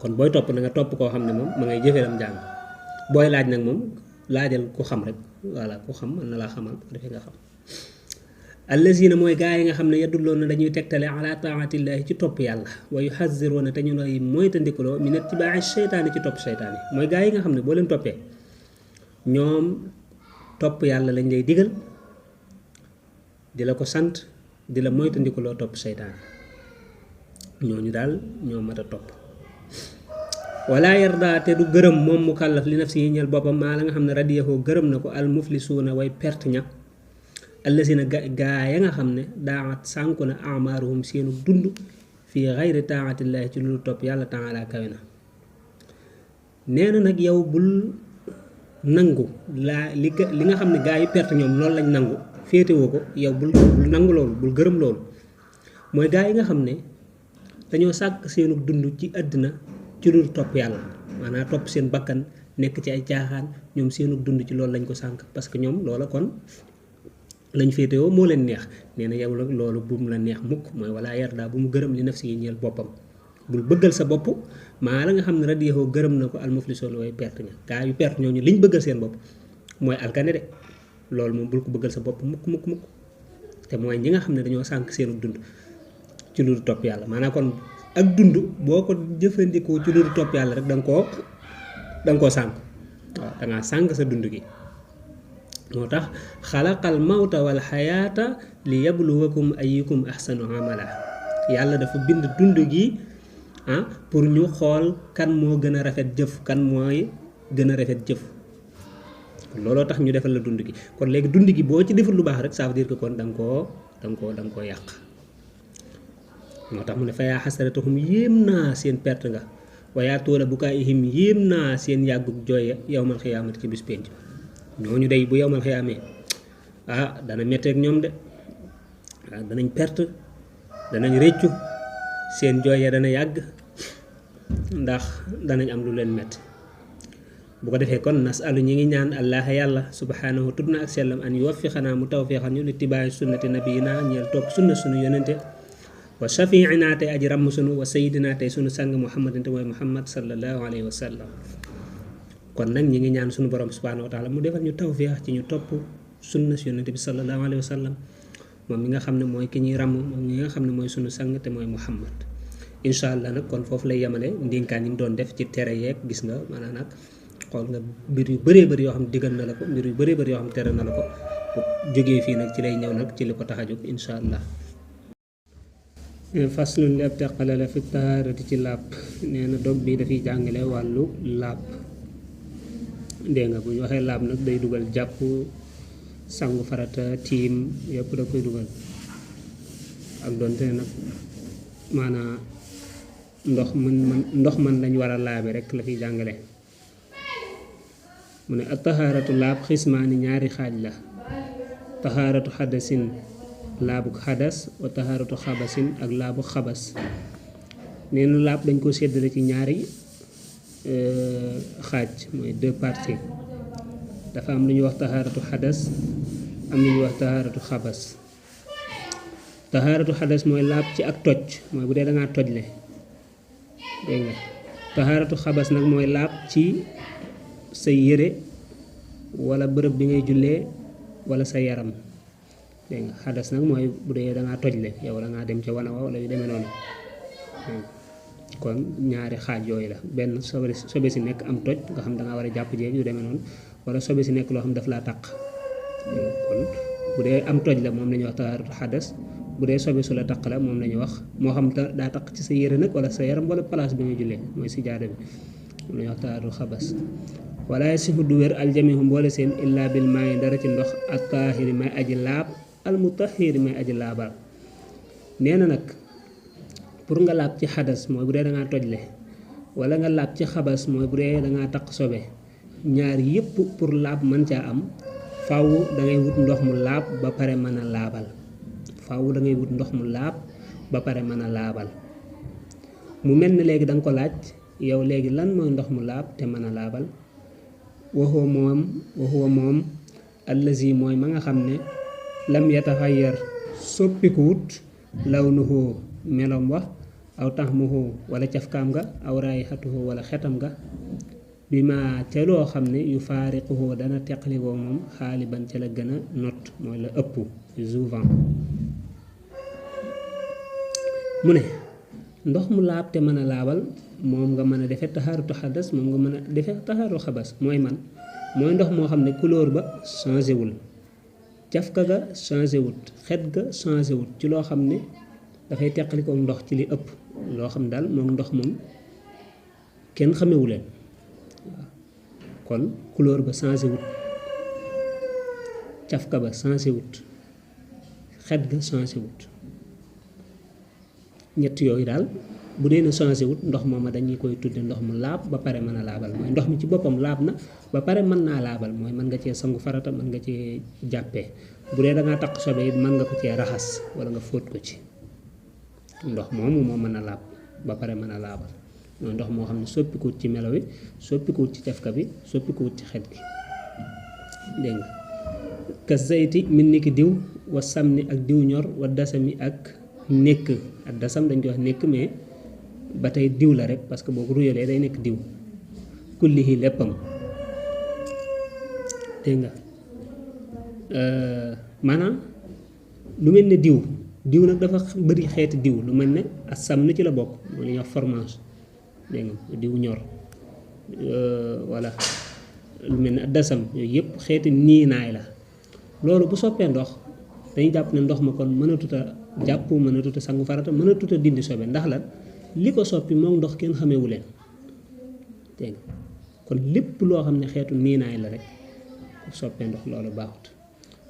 kon booy topp na nga topp koo xam ne moom ma ngay jëfe lam jàng booy laaj nag moom laajal ku xam rek voilà ku xam mën na laa xamal bu defee nga xam allazina mooy gaa yi nga xam ne yadulloon na dañuy tegtale ala taatillaahi ci topp yàlla wa yuxaziroona te ñu lay moytandikuloo min ittibaa'i seytaane ci topp seytaane mooy gaa yi nga xam ne boo leen toppee ñoom topp yàlla lañ lay digal di la ko sant di la moytandikuloo topp seytaane ñooñu daal ñoo mat a topp. wala yarda te du gërëm moom mukallaf li nafsi yi ñeel boppam maa la nga xam ne radiyahoo gërëm na ko al muflisuuna way perte ña allazina gaa ya nga xam ne daat sànku na amaaruhum seenu dund fii xayri taatillaahi ci lu topp yàlla taala kawe na. nee na nag yow bul nangu li nga xam ne gaa yi perte ñoom loolu lañ nangu féetewoo ko yow bul nangu loolu bul gërëm loolu. mooy gaa yi nga xam ne dañoo sàkk seenu dund ci àddina ci lu topp yàlla maanaam topp seen bakkan nekk ci ay caaxaan ñoom seenu dund ci loolu lañ ko sànk parce que ñoom loola kon lañ féetewoo moo leen neex. nee na yow loolu bu mu la neex mukk mooy wala yarda bu mu gërëm li nafsi yi ñeel boppam bul bëggal sa bopp maa la nga xam ne radiyahoo gërëm na ko almuflisoon way perte ña gaa yu perte ñooñu liñ bëggal seen bopp mooy alkane de loolu moom bul ko bëggal sa bopp mukk te mooy ñi nga xam ne dañoo sànk seenu dund ci lu topp yàlla. maanaam kon ak dund boo ko jëfandikoo ci lu topp yàlla rek da nga koo sànk waaw da ngaa sànk sa dund gi. moo tax xalaqal mawta wal xayaata li yabluwakum ayyukum ahsanu amala yàlla dafa bind dund gi pour ñu xool kan moo gën a rafet jëf kan mooy gën a rafet jëf looloo tax ñu defal la dund gi. kon léegi dund gi boo ci deful lu baax rek ça veut dire que kon da nga koo yàq. moo tax mu ne fa yaa xasaratahum yéem naa seen perte nga wayaa toola bukaayihim yéem naa seen yàggug jooye yawmal xiyaamati ci bis penc ñooñu day bu yawmal xiyaamee dana metteeg ñoom de danañ perte danañ rëccu seen jooye dana yàgg ndax danañ am lu leen metti. bu ko defee kon nasalu ñi ngi ñaan allah yàlla subhanahu tudd na ak sellam an yuwaffiqanaa mu tawfiqan ñu li tibaayi sunnati nabiyina ñeel topp sunna sunu yonente wa shafiina tey aji ràmm sunu wa sayidina tey sunu sang muhammadin te mooy muhammad sallallahu alayhi wa sallam. kon nag ñi ngi ñaan sunu borom subhanahu wa taala mu defal ñu tawfiq ci ñu topp sunna si yonente bi sallallahu alayhi wa sallam moom mi nga xam ne mooy ki ñuy ràmm moom mi nga xam ne mooy sunu sang te mooy muhammad. incha allah nag kon foofu lay yemale ndénkaan yi ñu doon def ci tere yeeg gis nga maanaam nag xool nga mbir yu bëree bëri yoo xam ne digal na la ko mbir yu bëree bëri yoo xam ne tere na la ko bu jógee fii nag ci lay ñëw nag ci li ko tax a jóg incha allah. faslun li ab teqale la fi taharati ci làpp nee na dog bi dafay jàngale wàllu làpp dégg nga bu ñu waxee làpp nag day dugal jàpp sangu farata tiim yëpp da koy dugal ak doonte nag maanaam ndox man lañ war a laabe rek la fiy jàngale. mu ne ak taxaaratu laab xismaani ñaari xaaj la taxaaratu xadasin laabu xadas wa taxaaratu xabasin ak laabu xabas. nee na laab dañ ko séddale ci ñaari xaaj mooy deux parties dafa am lu ñuy wax taxaaratu xadas am lu ñuy wax taxaaratu xabas. taxaaratu xadas mooy laab ci ak toj mooy bu dee da ngaa tojle dégg nga. taxaaratu xabas nag mooy laab ci sa yére wala bërëb bi ngay jullee wala sa yaram dégg nga. xadas nag mooy bu dee da ngaa tojle yow da ngaa dem ca wana wala yu demee noonu. kon ñaari xaaj yooyu la benn sobe si nekk am toj nga xam da ngaa war a jàpp jeeg yu demee noonu wala sobe si nekk loo xam daf laa taq. kon bu dee am toj la moom la ñuy wax taxaaratu xadas bu dee sobe su la taq la moom la ñuy wax moo xam daa taq ci sa yére nag wala sa yaram wala place bi ngay jullee mooy si jaada bi moom la ñuy wax taxaaratu xabas. wala yasihu du wér aljamihu mboole seen illa bil maayi dara ci ndox ak taahiri may aji laab al mutahhiri may aji laabal. nee na nag pour nga laab ci xadas mooy bu dee da ngaa tojle wala nga laab ci xabas mooy bu dee da ngaa taq sobe ñaar yëpp pour laab mën caa am faaw da ngay wut ndox mu laab ba pare mën a laabal. faaw da ngay wut ndox mu laab ba pare mën a laabal. mu mel ni léegi da nga ko laaj yow léegi lan mooy ndox mu laab te mën a laabal. waxuwa moom allazi mooy ma nga xam ne lam yataxayyar soppikuwut lawnuhu melom wax aw taxmuhu wala cafkaam nga aw raayixatuhu wala xetam nga bi ma ca loo xam ne yu faariquhu dana teqalikoo moom xaaliban ca la gën a not mooy la ëpp souvent. mu ne ndox mu laab te mën a laabal moom nga mën a defe taxaaratu xadas moom nga mën a defe taxaaru xabas mooy mooy ndox moo xam ne couleur ba changé wul cafka ga changé wut xet ga changé wut ci loo xam ne dafay teqalikoo ndox ci li ëpp loo xam daal moom ndox moom kenn xamewu leen waaw kon couleur ba changé wut cafka ba changé wut xet ga changé wut ñett yooyu daal bu dee na changé wut ndox mooma dañuy koy tudde ndox mu laab ba pare mën a laabal mooy ndox mi ci boppam laab na ba pare mën naa laabal mooy mën nga cee sangu farata mën nga cee jàppee bu dee da ngaa taq sobe it mën nga ko cee raxas wala nga fóot ko ci ndox moomu moo mën a laab ba pare mën a laabal mooy ndox moo xam ne soppikuwut ci melo wi soppikuwut ci cafka bi soppikuwut ci xet gi dégg nga ka zayti min ni ki diw wa samni ak diw ñor wa dasami ak nekk ak dasam dañ koy wax nekk mais ba tey diw la rek parce que boo ko ruyalee day nekk diw kullihi léppam dégg nga maanaam lu mel ne diw nag dafa bëri xeeti diw lu mel ne asam na ci la bokk mooy li ñuy wax fromage dégg nga diw ñor voilà lu mel ne dasam yooyu yëpp xeeti niinaay la loolu bu soppee ndox dañuy jàpp ne ndox ma kon mënatut a jàpp mënatut a sangu farata mënatut a dindi sobe ndax la li ko soppi moom ndox kenn xamewu leen dégg nga kon lépp loo xam ne xeetu niinaay la rek bu soppee ndox loolu baaxut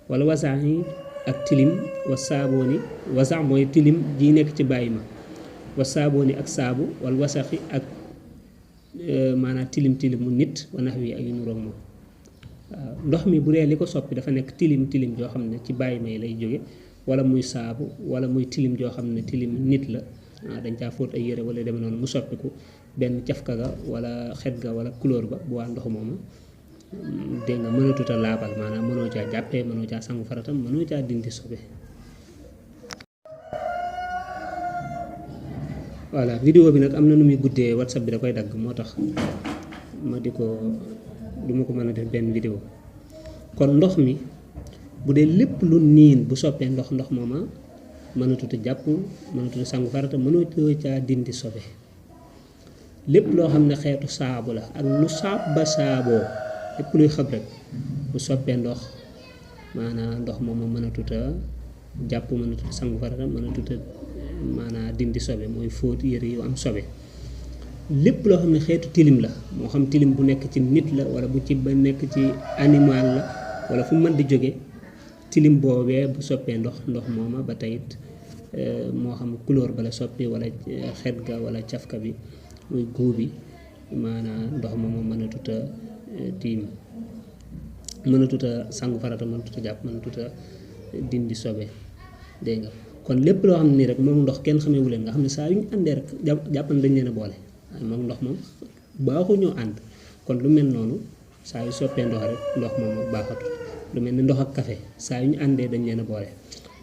wala wasaa yi ak tilim wa saabooni wasax mooy tilim ji nekk ci bàyyi ma wa saabooni ak saabu wala wasaxi ak maanaam tilim mu nit wa nax wi ak yu nuroog moom waaw ndox mi bu dee li ko soppi dafa nekk tilim joo xam ne ci bàyyi may lay jóge wala muy saabu wala muy tilim joo xam ne tilim nit la dañ caa fóot ay yére wala deme noonu mu soppiku benn cafka ga wala xet ga wala couleur ba bu waa ndox moomu dégg nga mënatut a laabal maanaam mënoo caa jàppee mënoo caa sangu faratam mënoo caa dindi sobe voilà vidéo bi nag am na nu muy guddee WhatsApp bi da koy dagg moo tax ma di ko du ma ko mën a def benn vidéo kon ndox mi bu dee lépp lu niin bu soppee ndox mooma mënatut a jàpp mënatut a sangu farata mënatoo caa dindi sobe lépp loo xam ne xeetu saabu la ak lu saab ba saaboo lépp luy xab rek bu soppee ndox maanaam ndox mooma mënatut a jàpp mënatut a sangu farata mënatut a maanaam dindi sobe mooy fóot yére yu am sobe lépp loo xam ne xeetu tilim la moo xam tilim bu nekk ci nit la wala bu ci ba nekk ci animal la wala fu mën di jóge tilim boobee bu soppee ndox mooma ba teyit moo xam couleur ba la soppi wala xet ga wala cafka bi muy góob bi maanaam ndox mooma mënatut a tiim mënatut a sangu farata mënatut a jàpp mënatut a dindi sobe dégg nga kon lépp loo xam ne nii rek moom ndox kenn xamewu leen nga xam ne saa yu ñu àndee rek jàppan dañ leen a boole waaye moom ndox moom baaxu ñoo ànd kon lu mel noonu saa yu soppee ndox rek ndox moom baaxatul lu mel ni ndox ak café saa yu ñu àndee dañ leen a boole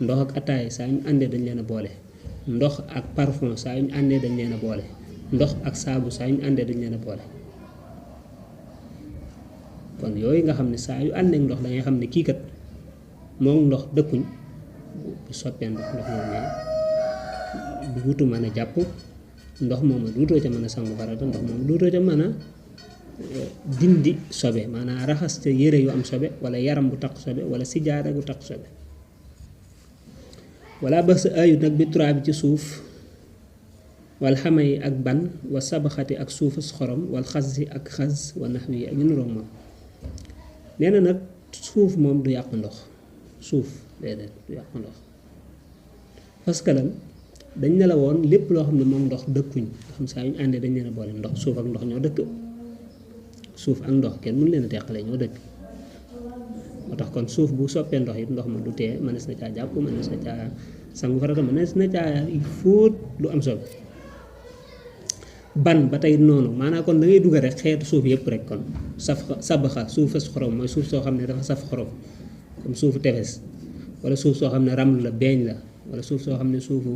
ndox ak ataay saa yu ñu àndee dañ leen a boole ndox ak parfum saa yu ñu àndee dañ leen a boole ndox ak saabu saa yu ñu àndee dañ leen a boole kon yooyu nga xam ne saa yu àndeek ndox da ngay xam ne kii kat moom ndox dëkkuñ bu soppee ndox moom ne du wutu mën a jàpp ndox moom duutoo ca mën a sangu farata ndox moom duutoo ca mën a dindi sobe maanaam raxas ca yére yu am sobe wala yaram bu taq sobe wala sijaada bu taq sobe wala ba sa ayut nag bi turaa bi ci suuf wal xame yi ak ban wa sabaxati ak suufas xorom wal xas si ak xas wa nax wi ak ñu nuroog moom nee na nag suuf moom du yàq ndox suuf déedéet du yàq ndox parce que lan dañ ne la woon lépp loo xam ne moom ndox dëkkuñ nga xam saa yu ñu àndee dañ leen a boole ndox suuf ak ndox ñoo dëkk suuf ak ndox kenn mënu leen a teqale ñoo dëkk moo tax kon suuf bu soppee ndox it ndox ma du tee mënees na caa jàpp mënees na caa sangu farata mënees na caa fóot lu am solo ban ba tey noonu maanaam kon da ngay dugal rek xeetu suuf yëpp rek kon sabaxa suufas xorom mooy suuf soo xam ne dafa saf xorom comme suufu tefes wala suuf soo xam ne raml la beeñ la wala suuf soo xam ne suufu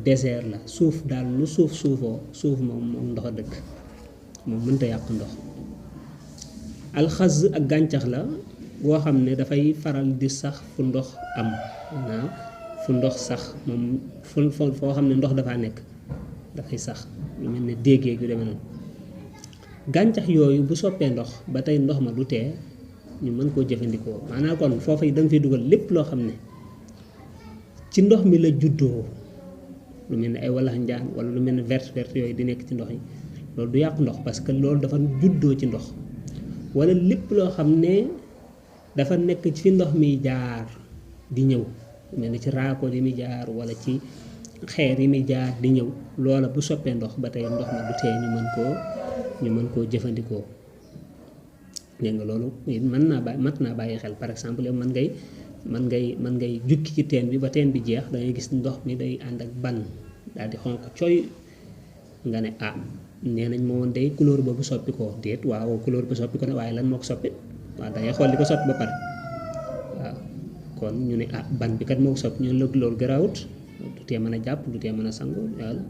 désert la suuf daal lu suufoo suuf moom ndox a dëkk moom mënta yàq ndox alxaz ak gàncax la boo xam ne dafay faral di sax fu ndox am maanaam fu ndox sax moom foo xam ne ndox dafaa nekk dafay sax lu mel ne déggee yu demee noonu gàncax yooyu bu soppee ndox ba tey ndox ma du tee ñu mën koo jëfandikoo maanaam kon foofu da nga fiy dugal lépp loo xam ne ci ndox mi la juddoo lu mel ni ay walax njaan wala lu mel ni vert yooyu di nekk ci ndox yi loolu du yàq ndox parce que loolu dafa juddoo ci ndox wala lépp loo xam ne dafa nekk ci fi ndox mi jaar di ñëw mel ni ci raako yi muy jaar wala ci xeer yi muy jaar di ñëw loola bu soppee ndox ba tey ndox ma du tee ñu mën koo jëfandikoo dégg nga loolu mat naa bàyyi xel par exemple yow man ngay jukki ci teen bi ba teen bi jeex da ngay gis ndox mi day ànd ak ban daal di xonq coy nga ne nee nañ ma woon day couleur boobu soppi ko déet waaw couleur bu soppi ko ne waaye lan moo ko soppi waaw da ngay xool li ko soppi ba pare waaw kon ñu ne ban bi kat moo ko soppi ñu ne loolu garaawut du tee mën a jàpp du tee mën a sangu yàlla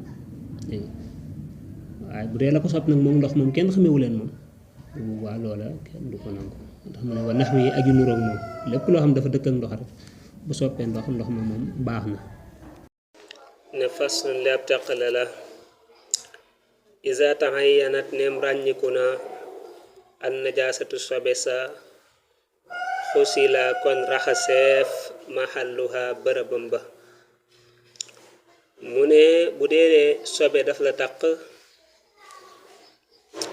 waaye bu dee la ko soppi nag moom ndox moom kenn xamewu leen moom waaw loola kenn du ko nangu ndax mu ne wa nax wi aju nuroog moom lépp loo xam dafa dëkk ak ndox rek bu soppee ndox ma moom baax na ne fas li ab teqale la iza tahayyanat neem ràññiku na an najaasatu sobe sa xusila kon raxaseef mahalluha bërëbam ba mu ne bu dee sobe daf la taq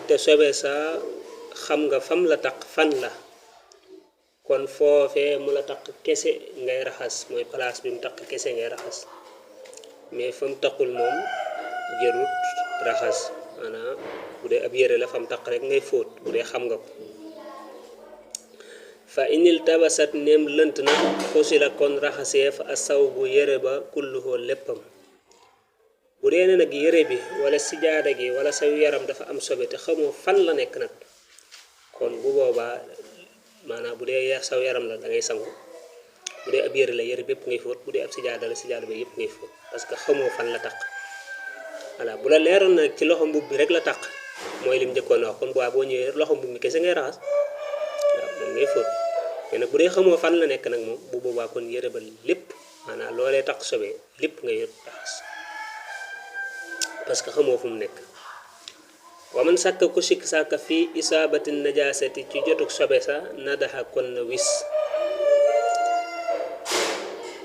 te sobe sa xam nga fam la taq fan la kon foofee mu la taq kese ngay raxas mooy place bi mu taq kese ngay raxas mais fa mu taqul moom jërut raxas maanaam bu dee ab yére la fa mu taq rek ngay fóot bu dee xam nga ko fa inil tabasat neem lënt na xusila kon raxasee fa asaw bu yére ba kulluhoo léppam bu dee ne nag yére bi wala sijaada gi wala saw yaram dafa am sobe te xamoo fan la nekk nag kon bu boobaa maanaam bu dee saw yaram la da ngay sangu bu dee ab yére la yére bépp ngay fóot bu dee ab sijaada la sijaada ba yëpp ngay fóot parce que xamoo fan la taq voilà bu la leeroon nag ci loxo mbubb bi rek la taq mooy lim njëkkoon wax kon boo ñëwee loxo mbubb mi kese ngay raxas waaw moom ngay fóot mais nag bu dee xamoo fan la nekk nag moom bu boobaa kon yére ba lépp maanaam loolee taq sobe lépp ngay raxas parce que xamoo fu mu nekk wa man sàkka ku sikk sàkka fii isaabati najaasati ci jotug sobe sa nadaxa kon na wis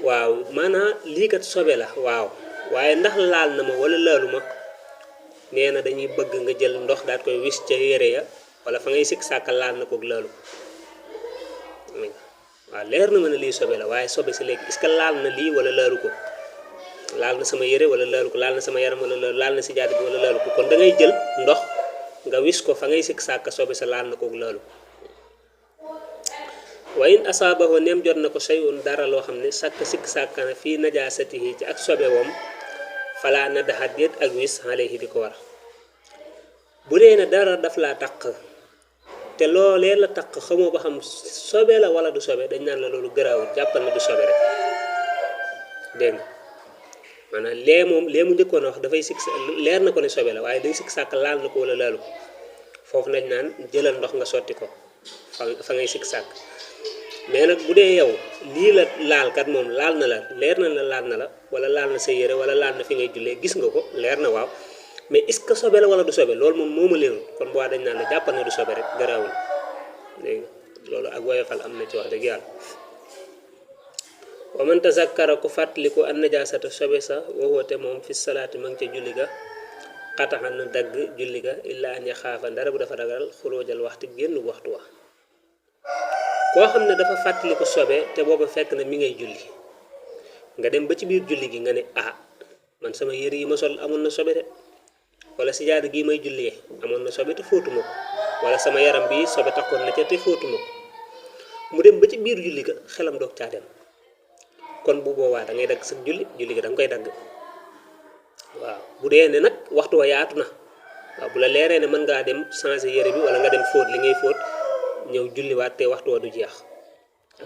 waaw maanaam lii kat sobe la waaw waaye ndax laal na ma wala laalu ma nee na dañuy bëgg nga jël ndox daat koy wis ca yére ya wala fa ngay sikk sàkka laal na koog laalu waaw leer na ma ne lii sobe la waaye sobe si léegi est-ce que laal na lii wala laalu ko laal na sama yére wala laalu ko laal na sama yaram wala laal na si jaad bi wala laalu ko kon da ngay jël ndox nga wis ko fa ngay sikk sàkka sobe sa laal na koog laalu wa in asaabahu neem jot na ko shay'un dara loo xam ne sàkk sikk sàkka na fii najaasatihi ci ak sobe wam falaa na daxa déet ak wis alayhi di ko war bu dee ne dara daf laa taq te loolee la taq xamoo ba xam sobe la wala du sobe dañ naan la loolu garaawul jàppal na du sobe rek dégg nga maanaam lee mu njëkkoon a wax dafay sikk leer na ko ne sobe la waaye day sikk sàkk laal na ko wala laalu ko foofu nañ naan jëlal ndox nga sotti ko fa ngay sikk sàkk mais nag bu dee yow lii la laal kat moom laal na la leer na la laal na la wala laal na sa yére wala laal na fi ngay jullee gis nga ko leer na waaw mais est-ce que sobe la wala du sobe loolu moom moo ma leerul kon bu waa dañ naan la jàppal na du sobe rek garaawul dégg loolu ak woyofal am na ci wax dëgg yàlla wa man tazakkara ku fàttaliku an najaasata sobe sa wowoote moom fi salaati ma ngi ca julli ga xataxan na dagg julli ga illaa an yaxaafa ndara bu dafa ragal xuróojal waxtu génn waxtu wa koo xam ne dafa fàttaliku sobe te booba fekk na mi ngay julli nga dem ba ci biir julli gi nga ne man sama yére yi ma sol amoon na sobe de wala sijaada gii may jullee amoon na sobe te fóotuma ko wala sama yaram bi sobe takkoon na ca te fóotuma ko mu dem ba ci biir julli ga xelam doog caa dem kon bu boobaa da ngay dagg sa julli gi da nga koy dagg waaw bu dee ne nag waxtu wa yaatu na waaw bu la leeree ne mën ngaa dem changer yére bi wala nga dem fóot li ngay fóot ñëw julliwaat te waxtu wa du jeex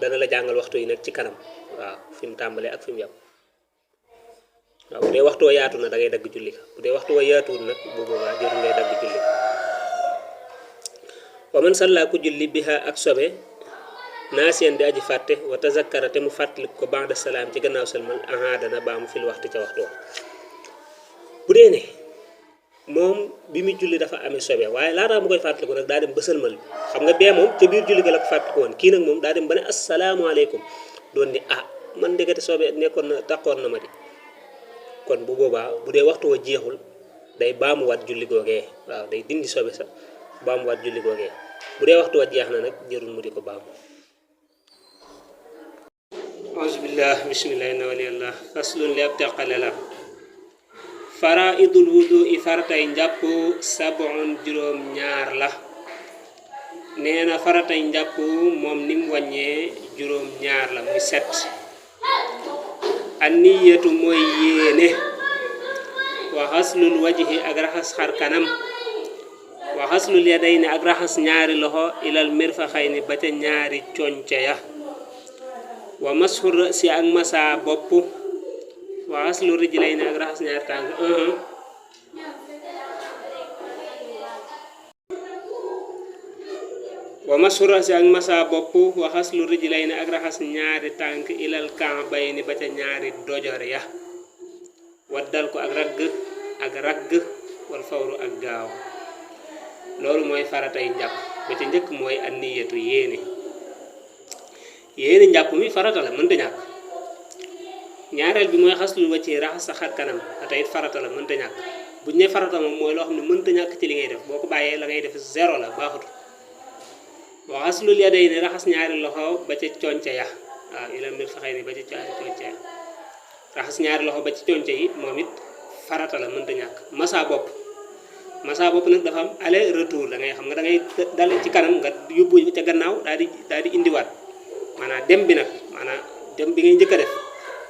dana la jàngal waxtu yi nag ci kanam waaw fi mu tàmbalee ak fi mu yem waaw bu dee waxtu wa yaatu na da ngay dagg julli ga bu dee waxtu wa yaatuwul nag bu boobaa jëru ngay dagg julli ga wa man salla ku julli biha ak sobe naasiyaan di aji fàtte wa tazakkara te mu fàttaliku ko ba'da salaam ci gannaaw salmal dana baamu fil waxtu ca waxtu wa bu dee ne moom bi muy julli dafa amee sobe waaye laataa mu koy fàttaliku nag daa dem ba sëlmal bi xam nga bee moom ca biir julli ga la ko fàttaliku woon kii nag moom daa dem ba ne asalaamaaleykum doon ni man ndekete sobe nekkoon na taqoon na ma di kon bu boobaa bu dee waxtu wa jeexul day baamuwaat julli googee waaw day dindi sobe sa baamuwaat julli googee bu dee waxtu wa jeex na nag jërul mu di ko baamu. auzubillah bismillah inna waliyallah faslun li ab teqale la faraidul wudu'i faratay njàpp sab'un juróom ñaar la nee na faratay njàpp moom ni mu wàññee juróom ñaar la muy 7 anniyatu mooy yéene wa xaslul wajhi ak raxas xar kanam wa xaslul yadayni ak raxas ñaari loxo ilal mirfaxayni ba ca ñaari conce ya wa masxu rasi ak masa bopp wa xaslu rijlayni ak raxas ñaari tànk wa masxu rasi ak masa bopp wa xaslu rijlayni ak raxas ñaari tànk ilal ka'bayni ba ca ñaari dojor ya waddal ko ak ragg wal fawru ak gaaw loolu mooy faratay njàpp ba ca njëkk mooy anniyatu yéene njàpp mi farata la mënta ñàkk ñaareel bi mooy xaslul wacci raxas sa xar kanam te it farata la mënta ñàkk buñ ne farata moom mooy loo xam ne mënta ñàkk ci li ngay def boo ko bàyyee la ngay def zéro la baaxut wa xaslul yadayni raxas ñaari loxo ba ca conce ya waaw ilal mirfaqayni ba ca ñaari conce ya raxas ñaari loxo ba ci conce yi moom it farata la mënta ñàkk masa bopp nag dafa am aller retour da ngay xam nga da ngay dal ci kanam nga yóbbu ca gannaaw daal di indiwaat maanaam dem bi nag maanaam dem bi ngay njëkk a def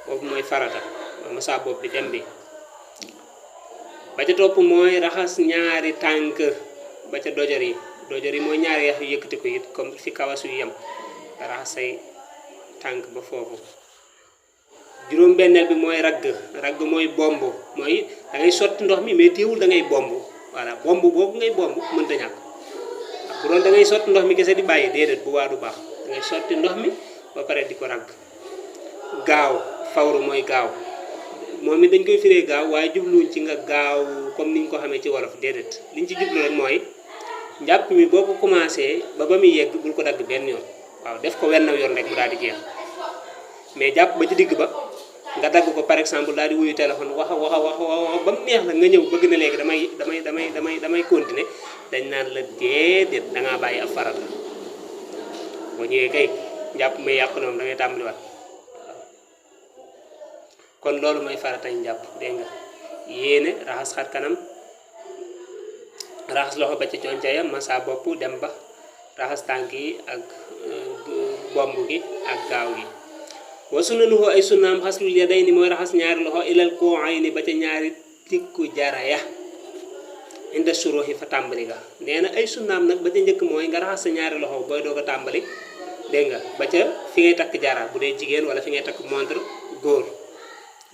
boobu mooy farata mooy masa bopp bi dem bi ba ca topp mooy raxas ñaari tànk ba ca dojor yi mooy ñaari yax yu yëkkati ko it comme fi kawas yu yem nga raxas say tànk ba foofu juróom benneel bi mooy ragg mooy bomb mooy da ngay sotti ndox mi mais téewul da ngay bomb voilà bomb boobu ngay bomb mënta ñàkk bu doon da ngay sotti ndox mi kese di bàyyi déedéet bu waa du baax da ngay sotti ndox mi ba pare di ko ragg gaaw fawru mooy gaaw moom it dañ koy firee gaaw waaye jubluwuñ ci nga gaaw comme niñ ko xamee ci wolof déedéet liñ ci jublu rek mooy njàpp mi boo ko commencé ba muy yegg bul ko dagg benn yoon waaw def ko wenn yoon rek mu daal di jeex mais jàpp ba ci digg ba nga dagg ko par exemple daal di wuyu téléphone wax ba mu neex la nga ñëw bëgg na léegi damay continuer dañ naan la déedéet da ngaa bàyyi ab farata boo ñëwee kay njàpp may yàq noonu da ngay tàmbaliwaat kon loolu mooy faratay njàpp dégg nga yéene raxas xar kanam raxas loxo ba ci conca ya masa bopp dem ba raxas tànk yi ak bomb gi ak gaaw gi wa sunanuhu ay sunnaam xaslul yadayni mooy raxas ñaari loxo ilal ku'ayni ba ca ñaari tikku jara ya inda suruhi fa tàmbali ga nee na ay sunnaam nag ba ca njëkk mooy nga raxas sa ñaari loxo booy doog a tàmbali dégg nga ba ca fi ngay takk jara bu dee jigéen wala fi ngay takk montre góor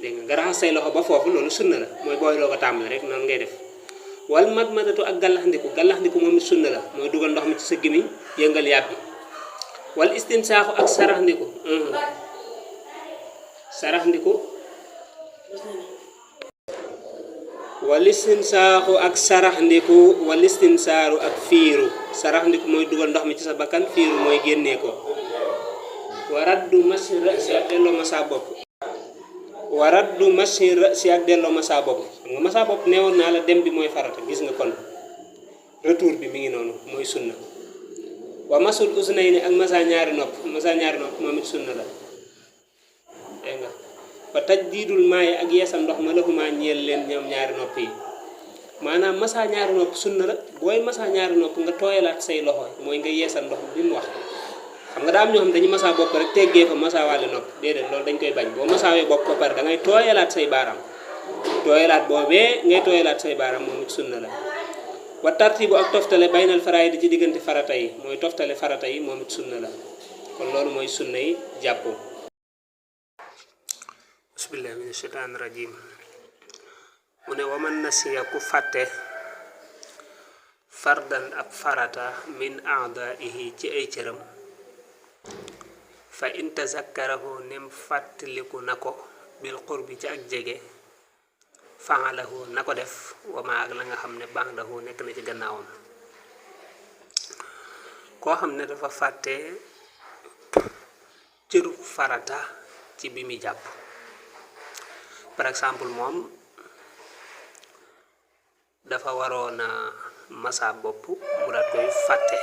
dégg nga raxas say loxo ba foofu loolu sunna la mooy booy doog a tàmbali rek noonu ngay def wal madmadatu ak gallaxndiku moom it sunna la mooy dugal ndox mi ci sa gémmiñ yëngal yàbbi wal istinsaaxu ak saraxndiku wal istinsaaru ak fiiru saraxndiku mooy dugal ndox mi ci sa bakkan fiiru mooy génnee ko waraddu masi rasi ak delloo masa bopp xam nga masa bopp neewoon naa la dem bi mooy farata gis nga kon retour bi mi ngi noonu mooy sunna wa masul usnayni ak masa ñaari nopp moom it sunna la dégg nga fa tajdiidul maayi ak yeesal ndox ma laxumaa ñeel leen ñoom ñaari nopp yi maanaam masa ñaari nopp sunna la booy masa ñaari nopp nga tooyalaat say loxo mooy nga yeesal ndox bi mu wax xam nga daa am ñoo xam dañu masa bopp rek teggee fa masa wàlle nopp déedéet loolu dañ koy bañ boo masaawee bopp ba pare da ngay tooyalaat say baaraam moom it sunna la wa tartibu ak toftale baynal faraa'id ci diggante farata yi mooy toftale farata yi moom it sunna la kon loolu mooy sunna yi jàpp bismillah mina shaytaani rajim mu ne waman nasiya ku fàtte fardan ab farata min a'daa'ihi ci ay cëram fa in tazakkarahu nem fàttaliku na ko bil qurbi ci ak jege fa'alahu na ko def wama ak la nga xam ne ba'dahu nekk na ci gannaawam koo xam ne dafa fàtte cëru farata ci bi muy jàpp par exemple moom dafa waroon a masa bopp mu daat koy fàtte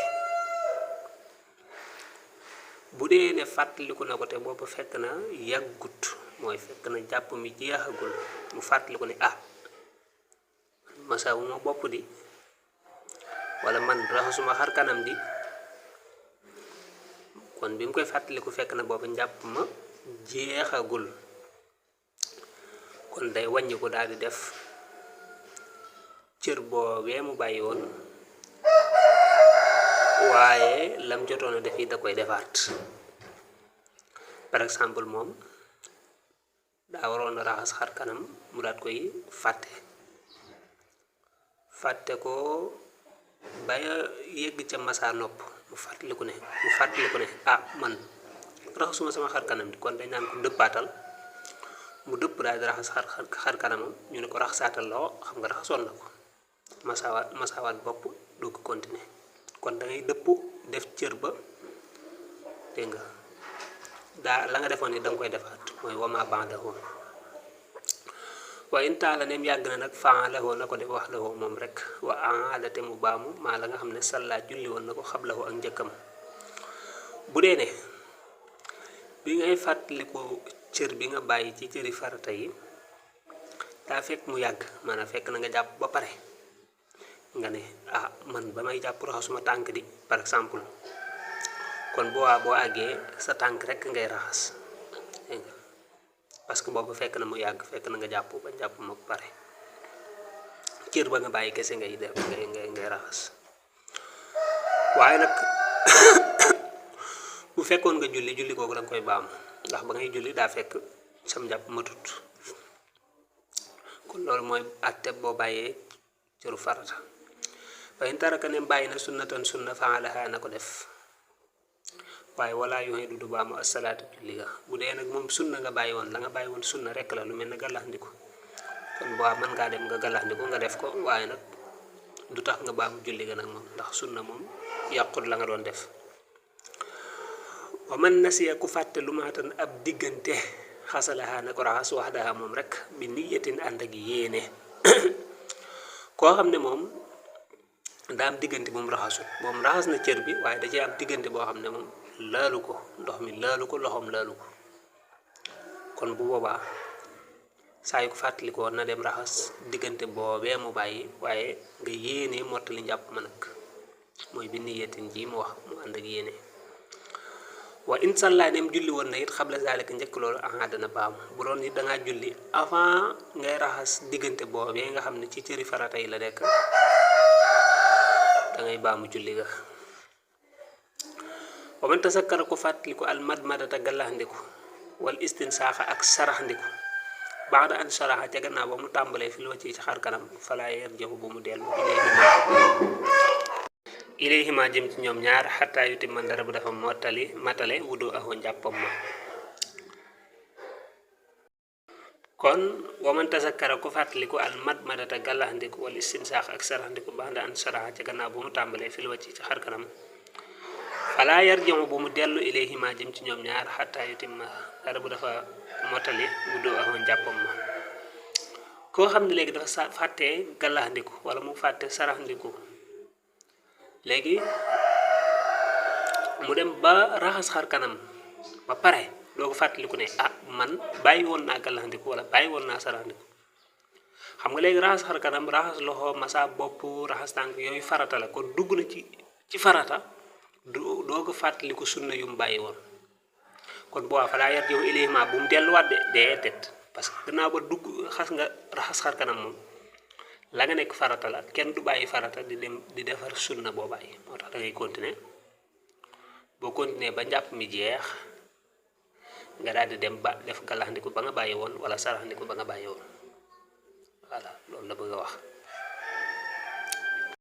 bu dee ne fàttaliku na ko te boobu fekk na yàggut mooy fekk na jàpp mi jeexagul mu fàttaliku ne masa wu ma bopp di wala man raxasuma xar kanam di kon bi mu koy fàttaliku fekk na boobu njàpp ma jeexagul kon day wàññi ko daal di def cër boobee mu bàyyi woon waaye lam jotoon a def yi da koy defaat par exemple moom daa waroon a raxas xar kanam mu daat koy fàtte ko ba yegg ca masa nopp mu fàttaliku ne man raxasuma sama xar kanam di kon dañ naan ko dëppaatal mu dëpp daal di raxas xar kanamam ñu ne ko raxasaatal loo xam nga raxasoon na ko masawaat bopp doo ko continuer kon da ngay dëpp def cër ba dégg nga daa la nga defoon ni da nga koy defaat mooy wama ba'dahu wa in taala neem yàgg na nag fa'alahu na ko def wax la moom rek wa aadate mu baamu maa la nga xam ne salla julli woon na ko xablahu ak njëkkam bu dee ne bi ngay fàttaliku cër bi nga bàyyi ci cëri farata yi daa fekk mu yàgg maanaam fekk na nga jàpp ba pare nga ne man ba may jàpp raxasuma tànk di par exemple kon boo àggee sa tànk rek ngay raxas parce que boobu fekk na mu yàgg fekk na nga jàpp ba jàpp ma pare cër ba nga bàyyi kese ngay def ngay raxas waaye nag bu fekkoon nga julli kooku da nga koy baamu ndax ba ngay julli daa fekk sam jàpp matut kon loolu mooy àtte boo bàyyee cëru farata fa in taraka ne bàyyi na sunnatan sunna fa'alaha na ko def waaye wala yu'iidu du baamu as-salaatu julli ga bu dee nag moom sunna nga bàyyi woon la nga bàyyi woon sunna rek la lu mel ne gàllaxndiku kon boo mën ngaa dem nga gàllaxndiku nga def ko waaye nag du tax nga baamu julli ga nag moom ndax sunna moom yàqut la nga doon def wa man nasiya ku fàtte lu maatan ab diggante xasalaha na ko raxas waxdaha moom rek bi niyatin ànd ak yéene koo xam ne moom daa am diggante moom raxasut moom raxas na cër bi waaye da cee am diggante boo xam ne moom laalu ko ndox mi laalu ko loxoom laalu ko kon bu boobaa saa yu ko fàttalikoo na dem raxas diggante boobee mu bàyyi waaye nga yéene mottali njàpp ma nag mooy bi niyatin ji mu wax mu ànd ak yéene wa in salla nem julli woon na it xabla zalika njëkk loolu dana baamu bu doon it dangaa julli avant ngay raxas diggante boobee nga xam ne ci cëri farata yi la nekk dangay baamu julli ga wa man tasakkara ko fàttaliku al madmadata gallaxndiku wal istinsaaxa ak saraxndiku baada an saraxa ca gannaaw ba mu tàmbalee fi loo ci xar kanam falaa yarji'u bu mu dellu ilayhima jëm ci ñoom ñaar xataa yutimma ndara bu dafa matale wudu ahu njàppam ma kon waman tasakkara ku fàttaliku al madmadata gàllaxndiku wala istinsaax ak saraxndiku baada an saraxa ca gannaaw bu mu tàmbalee fi ci xar kanam falaa yarji'u bu mu dellu ilayhima jëm ci ñoom ñaar xataa yutimma ndara bu dafa matale wudu ahu njàppam ma koo xam ne léegi dafa fàttee gàllaxndiku wala mu fàtte saraxndiku léegi mu dem ba raxas xar kanam ba pare doo ko fàttaliku ne man bàyyi woon naa gàllaxndiku wala bàyyi woon naa saraxndiku xam nga léegi raxas xar kanam raxas loxo masa bopp raxas tànk yooyu farata la kon dugg na ci farata doo ko fàttaliku sunna yu mu bàyyi woon kon boo fa laa yarji'u ilayhimaa bu mu delluwaat de déedéet parce que gannaaw ba dugg nga raxas xar kanam moom la nga nekk farata la kenn du bàyyi farata di dem di defar sunna boo bàyyi moo tax da ngay continuer boo continuer ba njàpp mi jeex nga daal di dem ba def gàllaxndiku ba nga bàyyi woon wala saraxndiku ba nga bàyyi woon voilà loolu la bëgg a wax